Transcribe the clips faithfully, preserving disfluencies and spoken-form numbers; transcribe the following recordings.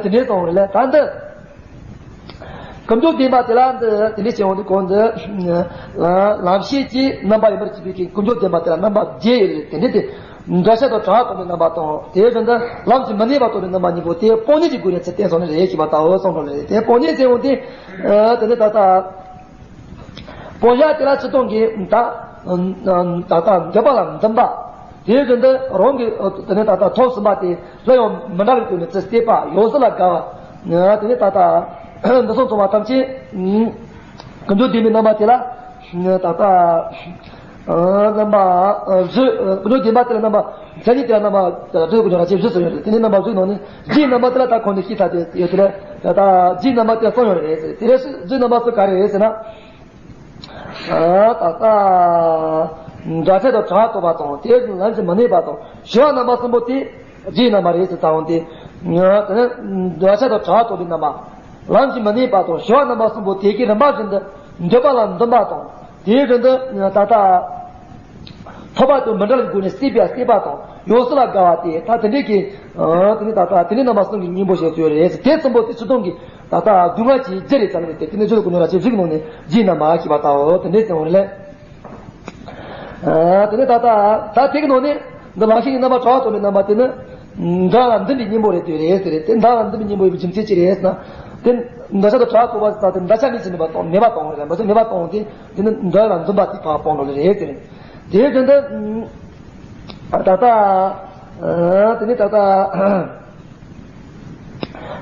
དེ་འདྲའི་གཏོང་རེད་ལ། ད་འདི་ཀུན་འབྱུང་བདེན་པ་དེ་ལ་འདི་དེ་འདྲའི་བྱེད་ཡོང་དུས་གོང་དུ་ལམ་ཤེས་ཀྱི་རྣམ་པ་ཡིན་པར་གྱུར་པའི་ཀུན་འབྱུང་བདེན་པ་དེ་ལ་རྣམ་པ་བརྒྱད་ཡོད་རེད། དེ་འདྲའི་དེ་འདོད་ཆགས་དང་བྲལ་བ་རྟོགས་པའི་རྣམ་པ་དང་། དེའི་རིང་དུ་ལམ་གྱི་མི་གནས་པ་རྟོགས་པའི་རྣམ་པ་གཉིས་པོ་དེ་སྤོང་གཉེན་གྱི་སྒོ་ནས་ཚུར་བསྟན་སོང་ནི་རེད་ཅེས་པ་ལྟ་བུ་གསུངས་འགྲོ་ལེ་རེད། དེ་སྤོང་གཉེན་ཟེར་ཡོང་དུས་དེ་ནི་ད་ལྟ། སྤོང་བྱ་དེ་ལ་ཕྱིར་ལྟུང་གི་ད་ད་ལྟ་འདོད་པ་ལ་འཛིན་པ། དེའི་རྒྱུ་འདི་རང་གི་དེ་ནས་ད་ལྟ་ཐོབ་ཟིན་པ་དེ་སླར་ཡང་མི་འདྲ་བའི་སྒོ་ནས་ཚུར་བསྟན་པ། ཡོངས་སུ་ལ་དགའ་བ། དེ་ནས་ད་ལྟ་འདི་སོང་ཚང་མ་ཐམས་ཅད་ཀུན་འབྱུང་བདེན་པའི་རྣམ་པ་དེ་ལ་ད་ལྟ་རྣམ་པ་བཞི། ཀུན་འབྱུང་བདེན་པ་དེ་ལ་རྣམ་པ། མཚན་ཉིད་དེ་ལ་རྣམ་པ་བཞི་ཀུན་འབྱུང་ར་ཅེས་བཞི་སུ་ཡོད་རེད། དེ་ནས་རྣམ་པ་བཞི་ནང་ནས་བཞིའི་རྣམ་པ་དེ་ལ་ད་གོང་ནས་ཤེས་ཚར་ཏེ་ཡོད་དེ་ལས་ད་ལྟ་བཞིའི་རྣམ་པ་དེ་གསུངས་ཡོད་རེད། དེ་ལས་བཞིའི་རྣམ་པ་སུ་ག་རེ་རེད་ཟེར་ན། ད་ལྟ་འདོད་ཆགས་དང་བྲལ་བ་རྟོགས་པ་དང་། དེའི་རྒྱུ་ལམ་གྱི་མི་གནས་པ་དང་། ཞི་བ་རྣམ་པ་གསུམ་པོ་དེ་བཞིའི་རྣམ་པ་རེད་ཟེར་ཙམ་དེ། དེ་ནི་འདོད་ཆགས་དང་བྲལ་བ་རྟོགས་པའི་རྣམ་པ། ལམ་གྱི་མི་གནས་པ་དང་ཞི་བ་རྣམ་པ་གསུམ་པོ་དེ་གའི་རིམ་པ་བཞིན་དུ་འདོད་པ་ལ་འཛིན་པ་དང་། དེའི་རྒྱུ་འདི་ད་ལྟ་ཐོབ་པ་དང་མི་འབྲལ་བའི་སྒོ་ནས་སྲིད་པའི་སྲེད་པ་དང་ཡོངས་སུ་ལ་དགའ་བ་དེ་ད་དེ་འདྲའི་གི། དེ་ནི་ད་ལྟ་དེ་ནི་རྣམ་པ་གསུམ་གྱི་གཉེན་པོ་ཞེས་སུ་ཡོད་རེད། དེ་གསུམ་པོ་དེ་ཕྱིར་ལྟུང་གི་ད་ལྟ་སྡུག་བསྔལ་གྱི་རྒྱུ་རེད་ཙམ་རེད་དེ། དེ་ནི་རྒྱུ་དང་ཀུན་འབྱུང་ར་ཅེས་བཞི་གི་ནང་ནས་བཞིའི་རྣམ་པ་ཞེས་པ་ལྟ་བུ་དེ་འདྲའི་ཟེར་བ་རེད་ལ། དེ་ནི་ད་ལྟ་ད་དེ་གི་ནང་ནས་འདི་ལམ་ཤེས་ཀྱི་རྣམ་པ་བྲལ་བ་རྟོགས་པའི་རྣམ་པ་དེ་ནི་འདོད་ལ་འཛིན་པའི་གཉེན་པོ་རེད་དེ་རེད་ཟེར་རེད། དེ་འདོད་ལ་འཛིན་པའི་གཉེན་པོ་ཡིན་པའི་རྒྱུ་མཚན་ཅི་རེད་ཟེར་ན། དེ་འདོད་ཆགས་དང་བྲལ་བ་རྟོགས་པ་ཟེར་ད་དེ་འདོད་ཆགས་མེད་ཅེས་མེད་པ་གཏོང་མེད་པ་གཏོང་རེད། འདོད་ཆགས་མེད་པ་གཏོང་དེ་དེ་ནི་འདོད་ལ་འཛིན་པ་དེ་ཕར་སྤོང་འགྲོ་ལེ་རེད་ཟེར་རེད། དེའི་དོན་དུ་ད་ལྟ་དེ་ནི་ད་ལྟ།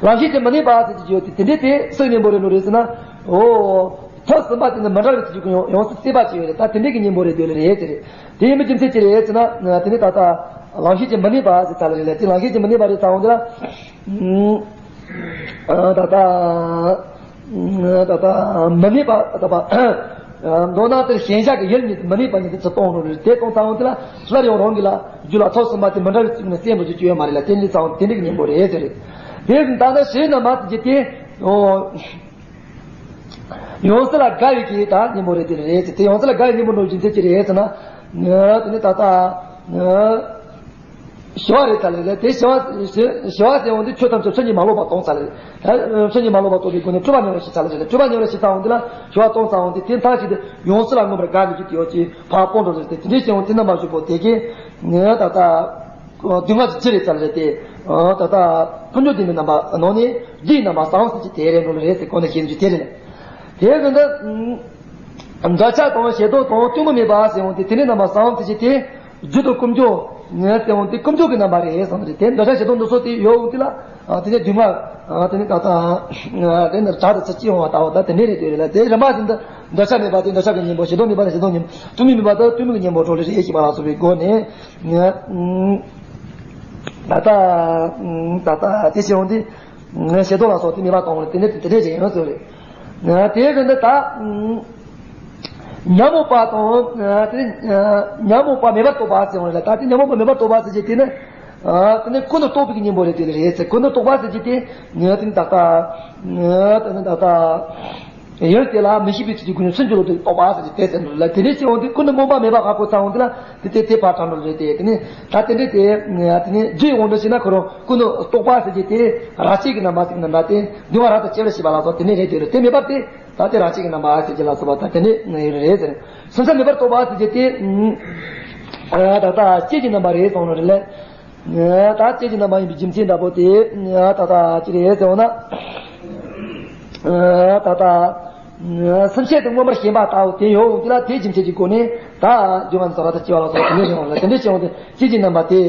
ལམ་ཤེས་ཀྱི་མི་གནས་པ་ཟེར་གྱི་ཡོད་དེ། དེ་འདྲའི་དེ་སུའི་གཉེན་པོ་རེད་ནོ་རེད་ཟེར་ན། འོ། ཐོབ་ཟིན་པ་དེ་ནི་མི་འདྲ་བའི་ཚུལ་གྱིས་ཡོངས་ཡོངས་སུ་སྲེད་པ་ཅིག་ཡོད་རེད། ད་དེ་འདྲའི་གི་གཉེན་པོ་རེད་འདོད་ལེ་རེད་ཟེར་རེད། དེ་ཡིན་པའི་རྒྱུ་མཚན་ཅི་རེད་ཟེར་ན། དེ་ནི་ད་ལྟ་ལམ་ཤེས་ཀྱི་མི་གནས་པ་ཟེར་ཚར་ལེ་རེད་ལ། དེ་ལམ་ཤེས་ཀྱི་མི་གནས་པ་རེད་ཚར་འོང་དེ་ལ། ད་ལྟ་ད་ལྟ་མི་གནས་པ་ད་ལྟ། མདོར་ན་དེར་ཞེན་བྱ་གི་ཡུལ་ཉིད་མི་གནས་པ་ཉིད་དུ་ཚུར་གཏོང་རུང་རེད། དེ་གཏོང་ཚར་འོང་དེ་ལ་སླར་ཡང་རང་གི་ལ། རྒྱུ་ལ་ཐོབ་ཟིན་པ་དེ་མི་འདྲ་བའི་ཚུལ་ནས་སྲེད་འགྲོ་རྒྱུ་ཅི་ཡོད་མ་རེད་ལ། དེ་འདི་ཚང་དེ་འདྲའི་གི་གཉེན་པོ་རེད་ཟེར་རེད། དེ་བཞིན་ད་ལྟ་ཞི་བའི་རྣམ་པ་ཟེར་གྱི་དེ། འོ། ཡོངས་སུ་ལ་དགའ་བའི་གི་ད་གཉེན་པོ་རེད་དེ་རེད་ཟེར། དེ་ཡོངས་སུ་ལ་དགའ་བའི་གཉེན་པོ་འགྲོ་རྒྱུ་མཚན་ཅི་རེད་ཟེར་ན། དེ་ནི་ད་ལྟ་ཞི་བ་རེད་ཚར་ལེ་རེད། དེ་ཞི་བ་ཞི་ཞི་བ་ཟེར་འོང་དུས་ཆོས་ཐམས་ཅད་ཕྱིར་ཉིད་མ་ལོག་པ་གཏོང་ཚར་ལེ་རེད། ད་ཕྱིར་ཉིད་མ་ལོག་པ་རྟོགས་པའི་སྒོ་ནས་སྤྲོས་པ་ཉེ་བར་ཞི་ཚར་ལེ་རེད། སྤྲོས་པ་ཉེ་བར་ཞི་ཚར་འོང་དུས་ལ་ཞི་བ་གཏོང་ཚར་འོང་དུས་དེ་མཐའ་གཅིག་ཏུ་ཡོངས་སུ་ལ་མངོན་པར་དགའ་མི་རྒྱུ་དེ་ཡོད་ཅེས་ཕར་སྤོང་འགྲོ་ཟེར་ཏེ། དེ་འདྲའི་ཞི་བ་དེ་རྣམ་པ་བཞི་པོ་དེ་གས་ད་ལྟ། སྡུག་བསྔལ་གྱི་རྒྱུ་རེད་ཚར་ལེ་རེད་དེ། ད་ལྟ་ཀུན་འབྱུང་བདེན་པའི་རྣམ་པ་ནང་ནས་བཞིའི་རྣམ་པ་ཟེར་གྱི་དེ་རེད་ནོ་ལེ་རེད་ཟེར། གོང་ནས་བཤད་རྒྱུ་དེ་རེད། དེ་བཞིན་དུ་འདོད་ཆགས་དང་ཞེ་སྡང་དང་གཏི་མུག་མེད་པ་ཟེར་འོང་དུས་དེ་ནི་རྣམ་པ་ཟེར་གྱི་དེ་རྒྱུ་དང་ཀུན་འབྱུང་ཟེར་འོང་དུས་ཀུན་འབྱུང་གི་རྣམ་པ་རེད་ཟེར་རེད། དེ་འདོད་ཆགས་ཞེ་སྡང་འདི་ཚོ་དེ་ཡོད་འོང་དུས་ལ། དེ་ནས་སྡུག་བསྔལ། དེ་ནས་ད་ལྟ་དེ་ནས་བྲལ་དུ་ཚུར་སྐྱེ་འོང་བ་ལྟ་བུ་ད་དེ་འདྲ་རེད་དེ་རེད་ལ། དེ་རིམ་པ་བཞིན་དུ་འདོད་ཆགས་མེད་པ་དེ་འདོད་ཆགས་ཀྱི་གཉེན་པོ། ཞེ་སྡང་མེད་པ་དེ་ཞེ་སྡང་གཉེན་པོ། གཏི་མུག་མེད་པ་དེ་གཏི་མུག་གི་གཉེན་པོ་འགྲོ་ལེ་རེད་ཞེས་པ་ལ་སོགས་པའི་སྒོ་ནས། ད་ལྟ་ད་ལྟ་དེ་བྱས་འོང་དུས་ཞེ་སྡང་ལ་སོགས་དེ་མེད་པ་གཏོང་བ་དེ་ནི་དེ་འདྲ་ཞིག་ཡིན་ཟེར་རེད། དེ་བཞིན་དུ་ད་ཉོན་མོངས་པ་དང་དེ་ཉོན་མོངས་པ་མེད་པར་རྟོགས་པ་ཟེར་བ་ལ། ད་དེ་ཉོན་མོངས་པ་མེད་པར་རྟོགས་པ་ཟེར་གྱི་དེ་ནི་དེ་ནི་ཀུན་ཏུ་རྟོག་པའི་གཉེན་པོ་རེད་དེ་རེད་ཟེར། ཀུན་ཏུ་རྟོག་པ་ཟེར་གྱི་དེ་ནི་དེ་ནི་ད་ལྟ་དེ་ནི་ད་ལྟ། ཡུལ་དེ་ལ་མི་ཤེས་པའི་ཚུལ་གྱིས་ཀུན་ནས་ཚུར་འཇུག་ལུགས་དེ་རྟོགས་པ་ཟེར་གྱི་དེ་ཟེར་འདུག་ལ། དེ་འདྲའི་ཕྱིར་འོང་དུས་ཀུན་ནས་རྨོངས་པ་མེད་པ་ཧ་གོ་ཚར་འོང་དུས་ལ། དེ་དེ་དེ་ཕར་དྲངས་འགྲོ་རེད་དེ། དེ་ནས་ད་དེ་འདྲའི་དེ་དེ་ནས་རྒྱུ་ཡི་དབང་དུ་བྱས་ན་ཁོ་རང་ཀུན་ནས་རྟོག་པ་ཟེར་གྱི་དེ་ར་སྐྱེས་ཀྱི་རྣམ་པ་ཟེར་གྱི་རྣམ་པ་དེ་སྡུག་བསྔལ་རབ་ཏུ་སྐྱེ་བར་བྱེད་པ་ལ་སོགས་དེ་ནས་རེད་དེ་རེད། དེ་མེད་པར་དེ་ད་དེ་ར་སྐྱེས་ཀྱི་རྣམ་པ་ཟེར་གྱི་ལ་སོགས་པ་ད་དེ་ནས་རེད་ཟེར། སེམས་ཅན་མེད་པར་རྟོགས་པ་ཟེར་གྱི་དེ་ད་ལྟ་སྐྱེས་ཀྱི་རྣམ་པ་རེད་གསུངས་ནོ་རེད་ལ། ད་སྐྱེས་ཀྱི་རྣམ་པ་ཡིན་པའི་རྒྱུ་མཚན་འདྲ་པོ་དེ་ད་ལྟ་ཅི་རེད་ཟེར་བ་ན། ད་ལྟ་སེམས་ཅན་དེ་མངོན་པར་ཞེན་པ་ལྟ་བུ་དེ་ཡོད་འོང་དུས་ལ། དེའི་རྒྱུ་མཚན་གྱི་སྒོ་ནས་ད་སྡུག་བསྔལ་ཚོགས་རབ་ཏུ་སྐྱེ་བ་ལ་སོགས་དེ་འདྲ་ཡོང་ལ། དེ་འདྲ་བྱུང་སྟེ་སྐྱེས་ཀྱི་རྣམ་པ་དེ་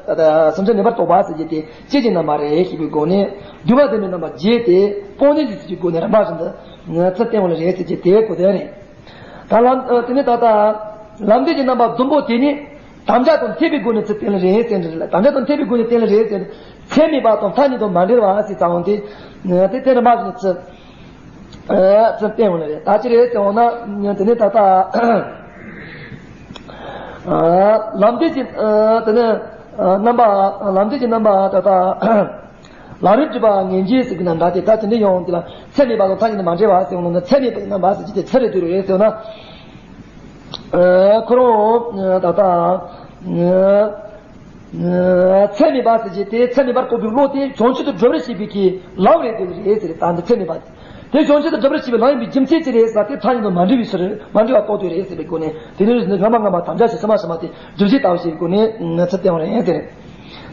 ད་ལྟ་སེམས་ཅན་མེད་པར་རྟོགས་པ་ཟེར་གྱི་དེ་སྐྱེས་ཀྱི་རྣམ་པ་རེད་ཞེས་པའི་སྒོ་ནས་སྡུག་བསྔལ་བདེན་པའི་རྣམ་པ་བརྒྱད་དེ་སྤོང་གཉེན་གྱི་ཚུལ་གྱི་སྒོ་ནས་རིམ་པ་བཞིན་དུ་ཚུར་བསྟན་ཡོང་ལ་རེད་ཟེར་གྱི་དེའི་གོ་དོན་རེད། ད་ལམ་དེ་ནས་ད་ལྟ་ལམ་འབྲས་ཀྱི་རྣམ་པ་བདུན་པོ་དེ་ནི་དམ་བཅའ་དང་འཐད་པའི་སྒོ་ནས་ཚུར་བསྟན་ལེ་རེད་ཟེར་འདྲ་ལ། དམ་བཅའ་དང་འཐད་པའི་སྒོ་ནས་བསྟན་ལེ་རེད་ཟེར། ཚད་མེད་པ་དང་མཐའ་གཉིས་དང་མ་འབྲེལ་བ་ཟེར་ཙམ་དེ་དེ་དེ་རིམ་པ་བཞིན་ཚུར་ཚུར་བསྟན་ཡོང་ལེ་རེད། ད་ཅི་རེད་ཟེར་འོང་ན་དེ་ནས་ད་ལྟ་ལམ་འབྲས་ཀྱི་དེ་ནས་རྣམ་པ་ལམ་འབྲས་ཀྱི་རྣམ་པ་ད་ལྟ། ལམ་རིམ་གྱི་བ་ངེས་འབྱེད་ཟེར་གྱི་ན་འདྲ་སྟེ། ད་དེ་འདྲ་ཡོང་དུས་ལ་ཚད་མེད་པ་དང་མཐའ་གཉིས་དང་མ་འབྲེལ་བ་ཟེར་ཡོང་ན། ཚད་མེད་པའི་རྣམ་པ་ཟེར་གྱི་དེ་ཚད་རེད་དུ་རེད་ཟེར་ན། ཁོ་རང་ད་ལྟ་ ཚད་མེད་པ་ཟེར་གྱི་དེ་ཚད་མེད་པར་རྟོགས་པའི་བློ་དེ་བྱང་ཆུབ་ཏུ་སྒྲུབ་པར་བྱེད་པའི་གི་ལམ་རེད་དེ་རེད་ཟེར། ད་འདི་ཚད་མེད་པ་དེ་བྱང་ཆུབ་ཏུ་སྒྲུབ་པར་བྱེད་པའི་ལམ་ཡིན་པའི་རྒྱུ་མཚན་ཅི་རེད་ཟེར་ན། དེ་ཐ་སྙད་དང་མ་འབྲེལ་བའི་ཕྱིར། མ་འབྲེལ་བར་རྟོགས་དོན་རེད་ཟེར་བའི་སྒོ་ནས། དེ་ནི་སྔ་མ་སྔ་མ་དམ་བཅའ་ཞིག་ཕྱི་མ་ཕྱི་མ་དེ་སྒྲུབ་བྱེད་ལྟ་བུ་ཞིག་གི་སྒོ་ནས་ཚུལ་བསྟན་པ་རེད་ཟེར།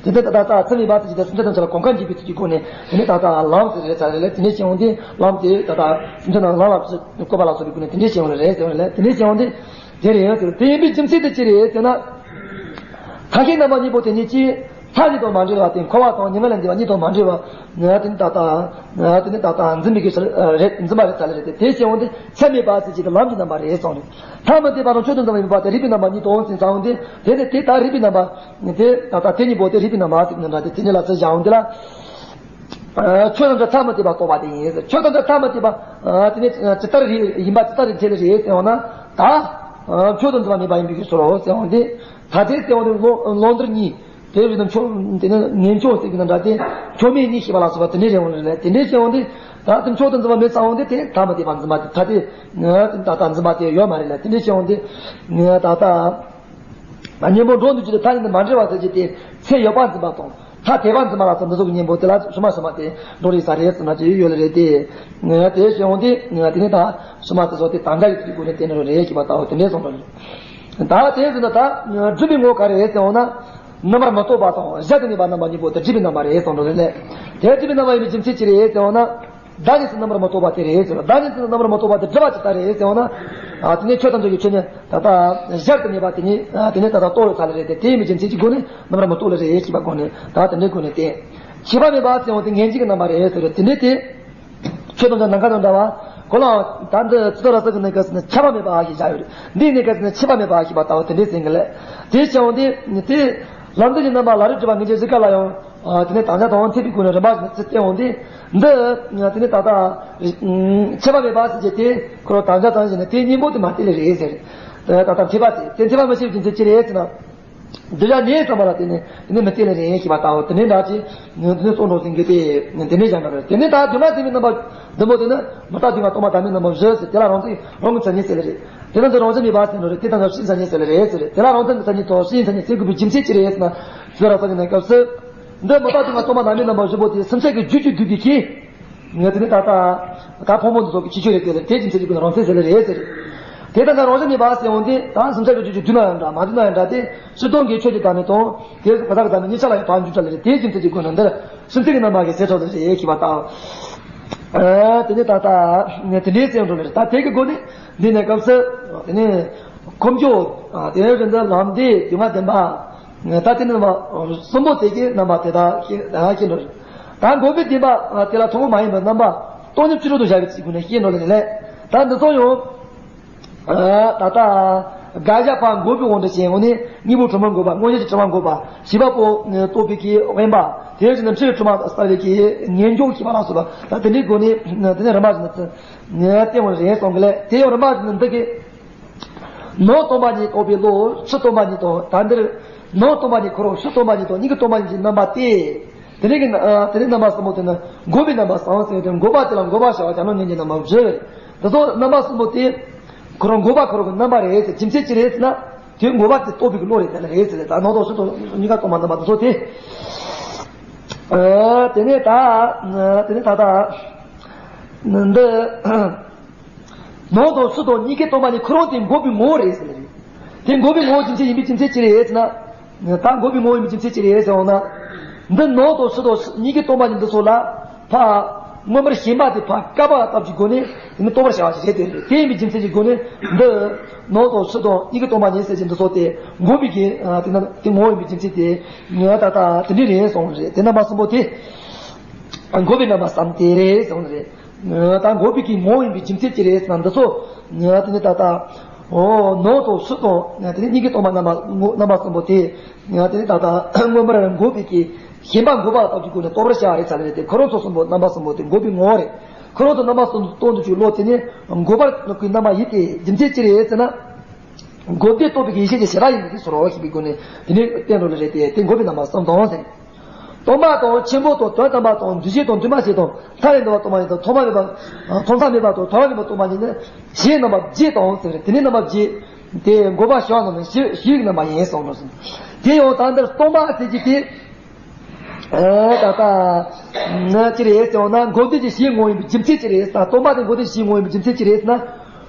དེ་ནས་ད་ལྟ་ཚད་མེད་པ་ཟེར་གྱི་དེ་སེམས་ཅན་ཐམས་ཅད་ལ་གོམས་ཁ་འབྱེད་པའི་ཚུལ་གྱི་སྒོ་ནས། དེ་ནས་ད་ལྟ་ལམ་ཟེར་རེད་ཚར་རེད་ལ། དེ་ནས་བྱས་ཡོང་དུས་ལམ་དེ་ད་ལྟ་སེམས་ཅན་རྣམས་ལམ་ལ་བཀོད་པ་ལ་སོགས་པའི་སྒོ་ནས་དེ་འདྲས་བྱས་ཡོང་རེད་ཟེར་བ་ལས། དེ་འདྲས་བྱས་ཡོང་དུས་དེ་རེད་ཟེར། དེ་ཡིན་པའི་རྒྱུ་མཚན་དེ་ཅི་རེད་ཟེར་ན། ཐ་ཤལ་རྣམ་པ་གཉིས་པོ་དེ་ཉིད་ཀྱིས་ཐ་སྙད་དང་མ་འབྲེལ་བ་དེ། འཁོར་བ་དང་ཉེ་བ་ལས་འདས་པ་གཉིས་དང་མ་འབྲེལ་བ། དེ་ནི་ད་ལྟ་དེ་ནི་ད་ལྟ་འཛིན་པའི་གི་ཕྱིར་རེད། འཛིན་པ་རེད་ཚར་ལེ་རེད་དེ། དེ་བྱས་ཡོང་དུས་ཚད་མེད་པ་ཟེར་གྱི་དེ་ལམ་གྱི་རྣམ་པ་རེད་གསུངས་རེད། ཐ་མི་དད་པ་དང་ཆོས་དང་འཛིན་པ་མེད་པ་དེ་རིགས་པའི་རྣམ་པ་གཉིས་དང་ཟེར་ཚར་ཡོང་དུས། དེ་ནི་དེ་ལྟར་རིགས་པའི་རྣམ་པ་དེ་ད་ལྟ་དེ་གཉིས་པོ་དེ་རིགས་པའི་རྣམ་པ་ཟེར་གྱི་རྣམ་གྲངས་དེ་དེ་གཉིས་ལ་ཚུར་བཞག་ཡོང་དུས་ལ། ཆོས་ཐམས་ཅད་ཐ་མི་དད་པ་རྟོགས་པ་དེ་ཡིན་ཟེར། ཆོས་ཐམས་ཅད་ཐ་མི་དད་པ། དེ་ནས་ཇི་ལྟར་རེད་ཡིན་པ་ཇི་ལྟར་རེད་ཐལ་རེད་ཟེར་བ་ན། ད་ཆོས་དང་འཛིན་པ་མེད་པ་ཡིན་པའི་ཕྱིར་རོ་ཟེར་བ་དེ། ད་དེ་ཟེར་བ་དེ་ལོ་ལོ་འདིར་གཉིས། དེ་བཞིན་དུ་མཆོག་དེ་ནི་ངེས་མཆོག་ཟེར་གྱི་ན་འདྲ་སྟེ། མཆོག་མེད་གཉིས་ཤེས་པ་ལ་སོགས་པ་དེ་འདྲའི་རེད་འོང་ལེ་རེད། དེ་འདྲའི་ཟེར་བ་དེ། ད་དེ་མཆོག་ཏུ་འཛིན་པ་མེད་ཚར་བ་དེ་དེ་ཐ་མི་དད་པ་འཛིན་པ་དེ། ད་དེ་ད་ལྟ་འཛིན་པ་དེ་ཡོད་མ་རེད་ལ། དེ་འདྲའི་ཟེར་བ་དེ་ད་ལྟ། གཉེན་པོ་འགྲོ་འདུག་ཅེས་ཐ་སྙད་དུ་མ་འབྲེལ་བ་ཟེར་གྱི་དེ། ཚེ་ཡོད་པར་འཛིན་པ་དང་ཐ་དད་པར་འཛིན་པ་ལ་སོགས་འདི་ཚོ་གི་གཉེན་པོ་དེ་ལ་ཕྱི་མ་ཕྱི་མ་དེ་འགྲོ་རིགས་ས་རེད་ཟེར་ན་ཅི་ཡོད་ལེ་རེད་དེ། དེ་བྱས་འོང་དེ་དེ་ནས་ད་ཕྱི་མ་དེ་ཚོ་དེ་དམ་བཅའ་ཡི་ཚུལ་གྱི་སྒོ་ནས་བསྟན་འགྲོ་རེད་ཞེས་པ་ལྟ་བུ་དེ་འདྲས་གསུངས་འགྲོ་རེད། ད་དེ་ཟེར་ན་ད་སྒྲུབ་པའི་ངོ་ག་རེ་རེད་ཟེར་འོང་ན། རྣམ་པར་མི་རྟོག་པ་དང་གཞལ་དུ་མེད་པ་རྣམ་པ་གཉིས་པོ་དེ་སྒྲུབ་པའི་རྣམ་པ་རེད་གསུངས་འགྲོ་རེད་ལེ། དེ་སྒྲུབ་པའི་རྣམ་པ་ཡིན་པའི་རྒྱུ་མཚན་ཅི་རེད་ཟེར་འོང་ན། བདག་ཉིད་སུ་རྣམ་པར་མི་རྟོག་པ་དེ་རེད་ཟེར་བ། བདག་ཉིད་སུ་རྣམ་པར་མི་རྟོག་པ་དེ་སྒྲུབ་པ་ཇི་ལྟར་རེད་ཟེར་བ་ན། ཨ་དེ་ནས་ཆོས་ཐམས་ཅད་ཀྱི་ཆོས་ཉིད་ད་ལྟ་གཞལ་དུ་མེད་པ་དེ་ཉིད་ཨ་དེ་ནས་ད་ལྟ་རྟོགས་ཡོད་ས་ལེ་རེད་དེ། དེ་ཡིན་པའི་རྒྱུ་མཚན་གྱི་སྒོ་ནས་རྣམ་པར་མི་རྟོག་ལེ་རེད་ཞེས་པ་སྒོ་ནས་ད་དེ་འདྲའི་སྒོ་ནས་བསྟན། ཤེས་པ་མེད་པ་ཟེར་བ་དེ་ངེས་འབྱིན་གྱི་རྣམ་པ་རེད་ཟེར་རེད། དེ་ནས་དེ་ཆོས་ཐམས་ཅད་ནམ་མཁའ་དང་འདྲ་བ། གོ་ལ་ད་འདི་ཚོ་ར་ས་གི་གནས་སྐབས་སུ་ནི་ཁྱབ་པ་མེད་པ་ཞེས་བྱ་ཡོད་རེད། འདིའི་གནས་སྐབས་སུ་ནི་ཁྱབ་པ་མེད་པ་ཞེས་པ་ལྟ་བུ་དེ་འདྲའི་ཟེར་གི་ལེ། དེ་བྱས་འོང་དེ་དེ་ལམ་འདི་ཡི་རྣམ་པ་ལ་རིགས་སྒྲིབ་པ་ངེས་འབྱིན་གཞི་ག་ལ་ཡང་། ཨ་དེ་ནས་དམ་བཅའ་དང་འཐད་པའི་སྒོ་ནས་རིམ་པ་བཞིན་ཚུལ་བསྟན་འོང་དུས། འདི་དེ་ནས་ད་ལྟ་ཁྱབ་པ་མེད་པ་ཟེར་གྱི་དེ་ཁོ་རང་དམ་བཅའ་དང་བཞིན་ནས་དེའི་གཉེན་པོ་དེ་མ་བསྟན་ལེ་རེད་ཟེར། ད་ལྟ་འཐད་པ་དེ་དེ་འཐད་པ་མི་ཤེས་པའི་རྒྱུ་མཚན་ཅི་རེད་ཟེར་ན། འདི་ཡང་ཉེས་བསམ་པ་ལ་བརྟེན་ནས་དེ་ནས་མི་བསྟན་ལེ་རེད་ཞེས་པ་ལྟ་བུ་དེ་ནས་འདྲ་ཅི། དེ་ནས་གསུངས་འགྲོ་ཟིན་གྱི་དེ་དེ་ནས་སྦྱར་འགྲོ་རེད། དེ་ནས་ད་སྒྱུ་མ་བདེན་པའི་རྣམ་པ་བདུན་པོ་དེ་ནི་མི་རྟག་སྡུག་བསྔལ་སྟོང་པ་བདག་མེད་རྣམ་པ་བཞི་ཟེར། དེ་ལ་རང་མཚན་རང་གི་མཚན་ཉིད་ཟེར་ལེ་རེད། དེ་ནི་འདི་རང་བཞིན་མེད་པ་ཟེར་འགྲོ་རེད། དེ་དང་འདྲ་སྤྱིའི་མཚན་ཉིད་ཟེར་ལེ་རེད་ཟེར་རེད། དེ་ལ་རང་མཚན་གྱི་མཚན་ཉིད་དང་སྤྱིའི་མཚན་ཉིད་ཟེར་དགོས་པའི་རྒྱུ་མཚན་ཅི་རེད་ཟེར་ན། ཟེར་ར་ས་གི་གནས་སྐབས་སུ། འདི་མི་རྟག་སྡུག་བསྔལ་སྟོང་པ་བདག་མེད་རྣམ་པ་བཞི་པོ་དེ་སེམས་ཅན་གྱི་རྒྱུད་ཀྱི་བསྡུས་པའི་ཁྱད། ངས་དེ་ནི་ད་ལྟ་ད་ཕུང་པོ་འདི་ཚོ་གི་ཁྱད་ཆོས་རེད་དེ་ལ་དེ་རྒྱུ་མཚན་གྱི་སྒོ་ནས་རང་མཚན་ཟེར་ལེ་རེད་ཟེར། དེ་ལྟར་ན་རང་བཞིན་མེད་པ་ཟེར་འོང་དུས་ད་སེམས་ཅན་གྱི་རྒྱུད་ཀྱི་བསྡུས་ན་ཡང་འདྲ་མ་བསྡུས་ན་ཡང་འདྲ་སྟེ། སྤྱིར་བཏང་གི་ཆོས་ཀྱི་བདག་མེད་དང་དེ་ག་ས་གི་བདག་མེད་གཉིས་ཆ་ལ་ཡང་ཕར་འཇུག་བྱ་ལེ་རེད། དེ་རྒྱུ་མཚན་གྱི་སྒོ་ནས་འདིར་སེམས་ཅན་གྱི་རྣམ་པ་གི་ཟེར་ཆོག་ལེ་རེད་ཞེས་པ་ལྟ་བུ། དེ་ནི་ད་ལྟ་དེ་འདྲའི་ཟེར་འགྲོ་ལེ་རེད། ད་དེ་གི་སྒོ་ནས་འདི་ནས་སྐབས་སུ་དེ་ནི་ཁོ་བྱང་དེ་ནས་རིན་ཆེན་ལམ་འདི་སྡུག་བསྔལ་བདེན་པ། ད་དེ་ནི་རྣམ་པ་གསུམ་པོ་དེ་གི་རྣམ་པ་དེ་དག་ཤེས་ཤེས་འགྲོ་རེད། ད་འགོག་པའི་བདེན་པ་དེ་ལ་ཐུན་མོང་མ་ཡིན་པའི་རྣམ་པ་སྟོང་ཉིད་སྤྱི་སྒྲོ་དུ་བཞག་པའི་ཚིག་ཀུན་ནས་ཤེས་འགྲོ་ལེ་ལེ། ད་འདི་ཚོ་ཡང་ད་ལྟ་དགག་བཞག་པ་འགོག་པའི་དབང་དུ་བྱས་ཡོང་ནས་དངོས་པོའི་དྲི་མ་འགོག་པ། མངོན་ཤེས་ཀྱི་དྲི་མ་འགོག་པ། བྱས་པ་པོ་རྟོགས་པའི་གི་དབེན་པ། དེ་བཞིན་དུ་འཁྲུལ་པའི་དྲི་མ་བསལ་བའི་གི་ངེས་འབྱུང་ཞེས་པ་ལ་སོགས་པ། ད་དེ་འདྲའི་སྒོ་ནས་དེ་ནས་རིམ་པ་བཞིན་དུ་བསྟན་པ་རེད་གསུང་གི་ལེ། དེ་ཡང་རིམ་པ་བཞིན་དུ་འདི་གི་ནང་སྟོང་པ་ཉིད་རྟོགས་པའི་བློ། ཕྱི་སྟོང་པ་ཉིད་དང་། ད་འདིར་ནང་སྟོང་པ་ཉིད་ཁོ་རང་ཕྱི་སྟོང་པ་ཉིད་དང་གཉིས་ཀྱི་སྟོང་པ་ཉིད་ཀྱི་རྣམ་པ་སྟེ། དེ་ནས་ཀྱི་ཨ་དེ་ནས་རྣམ་པ་གསུམ་པོ་དེ་ནི་འགོག་པའི་རྣམ་པ་གསུམ་ཟེར་ཏེ། འགོག་པ་དེ་ལ་འགོག་པར་བྱ་བ་གྱ་ནོམ་ཉིད་ཀྱི་རྣམ་པ་བཞི། དེ་ཚོ་རྣམ་པ་གསུམ་པོ་དེ་ཁོ་རང་འགོག་པ་ཁོ་རང་གི་རྣམ་པ་རེད་ཟེར། རྒྱུ་མཚན་ཅི་རེད་ཟེར་ན། དེ་འགོག་པ་དེ་རྟོགས་པའི་བློ་རེད་དེ་ལ་རེད་ཟེར། ད་ནང་དང་ཕྱི་དང་གཉིས་ཀ་སྟོང་པ་རྣམ་པ་དེ་ཚོ་དེ། ཨ་དེ་ནས་ད་དེ་ནས་ད་ད་འདི། ནང་དང་ཕྱི་དང་གཉིས་ཀའི་སྟོང་པ་ཉིད་ཁོ་རང་དེ་འགོག་པའི་ངོ་བོ་རེད་ཟེར་ལེ་རེད། དེ་འགོག་པའི་ངོ་བོ་རྒྱུ་མཚན་ཡིན་པའི་རྒྱུ་མཚན་ཅི་རེད་ཟེར་ན། ད་འགོག་པའི་ངོ་བོ་ཡིན་པའི་རྒྱུ་མཚན་ཅི་རེད་ཟེར་བ་ན། འདི་ནང་དང་ཕྱི་དང་གཉིས་ཀའི་སྟོང་པ་ཉིད་འདི་ཚོ་ལ་ཕར་མངོན་པར་ཞེན་པ་དེ་ཕར་བཀག་པ་ལྟ་བུའི་སྒོ་ནས་དེ་ནི་རྟོགས་པར་བྱ་བ་ཞིག་རེད་དེ། དེ་ཡིན་པའི་རྒྱུ་མཚན་གྱི་སྒོ་ནས་འདི་ནང་དང་ཕྱི་དང་གཉིས་ཀའི་སྟོང་པ་ཉིད་ཟེར་གྱི་འདི་ཚོ་དེ་འགོག་པའི་གི་དེ་ན་དེ་ངོ་བོ་ཡིན་པའི་རྒྱུ་མཚན་དེ་ད་ལྟ་དེ་འདྲ་རེད་གསུངས་རེད། དེ་རྣམ་པ་གསུམ་པོ་དེ་འགོག་པའི་རྣམ་པ་གསུམ་དེ་རེད་གསུངས་རེད། ད་འགོག་པའི་གི་ངོ་བོ་ཡིན་པའི་རྒྱུ་མཚན་ཅི་རེད་ཟེར་ན། འདི་ཚོ་དེ་ནི་ད་ལྟ་འོ་ནང་དང་ཕྱི་དང་དེ་ནི་གཉིས་ཀའི་སྟོང་པ་རྣམ་པ་རྣམ་པ་གསུམ་པོ་དེ་དེ་ནི་ད་ལྟ་མངོན་པར་འགོག་པའི་གི་ཞེན་པ་འགོག་པ་ལྟ་བུའི་སྒོ་ནས་རྟོགས་པར་བྱ་བ་རེད་ཟེར་ལེ་རེད་དེ། ཁོ་རང་ཚོ་གསུམ་པོ་རྣམ་པ་གསུམ་པོ་དེ་འགོག་པའི་ངོ་བོ་རེད། ཁོ་རང་ཚོ་རྣམ་པ་གསུམ་དུ་རྟོགས་འདུག་ཅིག་བློ་དེ་ནི་འགོག་པར་གི་རྣམ་པ་ཡིན་ཏེ། རྒྱུ་མཚན་ཅི་རེད་ཟེར་ན། འགོག་པས་རྟོགས་པའི་ཡེ་ཤེས་ཀྱི་ཞེས་པ་ཡིན་པའི་ཚུལ་རོ་ཞེས་པའི་སྒོ་ནས་དེ་ནི་བསྟན་འགྲོ་ལེ་རེད་དེ། དེ་འགོག་པའི་རྣམ་པ་གསུམ་དང་ཟེར། སྟོང་པ་དང་ཆེན་པོ་དང་དོན་དམ་པ་དང་། འདུས་བྱས་དང་འདུས་མ་བྱས་དང་། ཐ་མི་དད་པ་སྟོང་པ་ཉིད་དང་། ཐོག་མ་མེད་པ། ཐོག་མཚམས་མེད་པ་དང་ཐོག་མ་མེད་པ་སྟོང་པ་ཉིད་ནི་ཞེས་རྣམ་པ་བརྒྱད་དང་ཟེར། དེ་ནི་རྣམ་པ་བརྒྱད། དེ་འགོག་པ་བྱེ་བ་ནང་ནས་བཞི་བཞི་ཡི་རྣམ་པ་ཡིན་གསུངས་འགྲོ་ཟིན། དེ་ཡང་ད་འདིར་སྟོང་པ་ཟེར་གྱི་དེ། ཨ་ད་ལྟ་ན་ཅི་རེད་ཟེར་བ་ན། འགོག་བདེན་གྱི་བྱེ་བའི་ངོ་བོ་ཡིན་པའི་རྒྱུ་མཚན་ཅི་རེད་ཟེར་ན། སྟོང་པ་དེ་འགོག་བདེན་གྱི་བྱེ་བའི་ངོ་བོ་ཡིན་པའི་རྒྱུ་མཚན་ཅི་རེད་ཟེར་ན།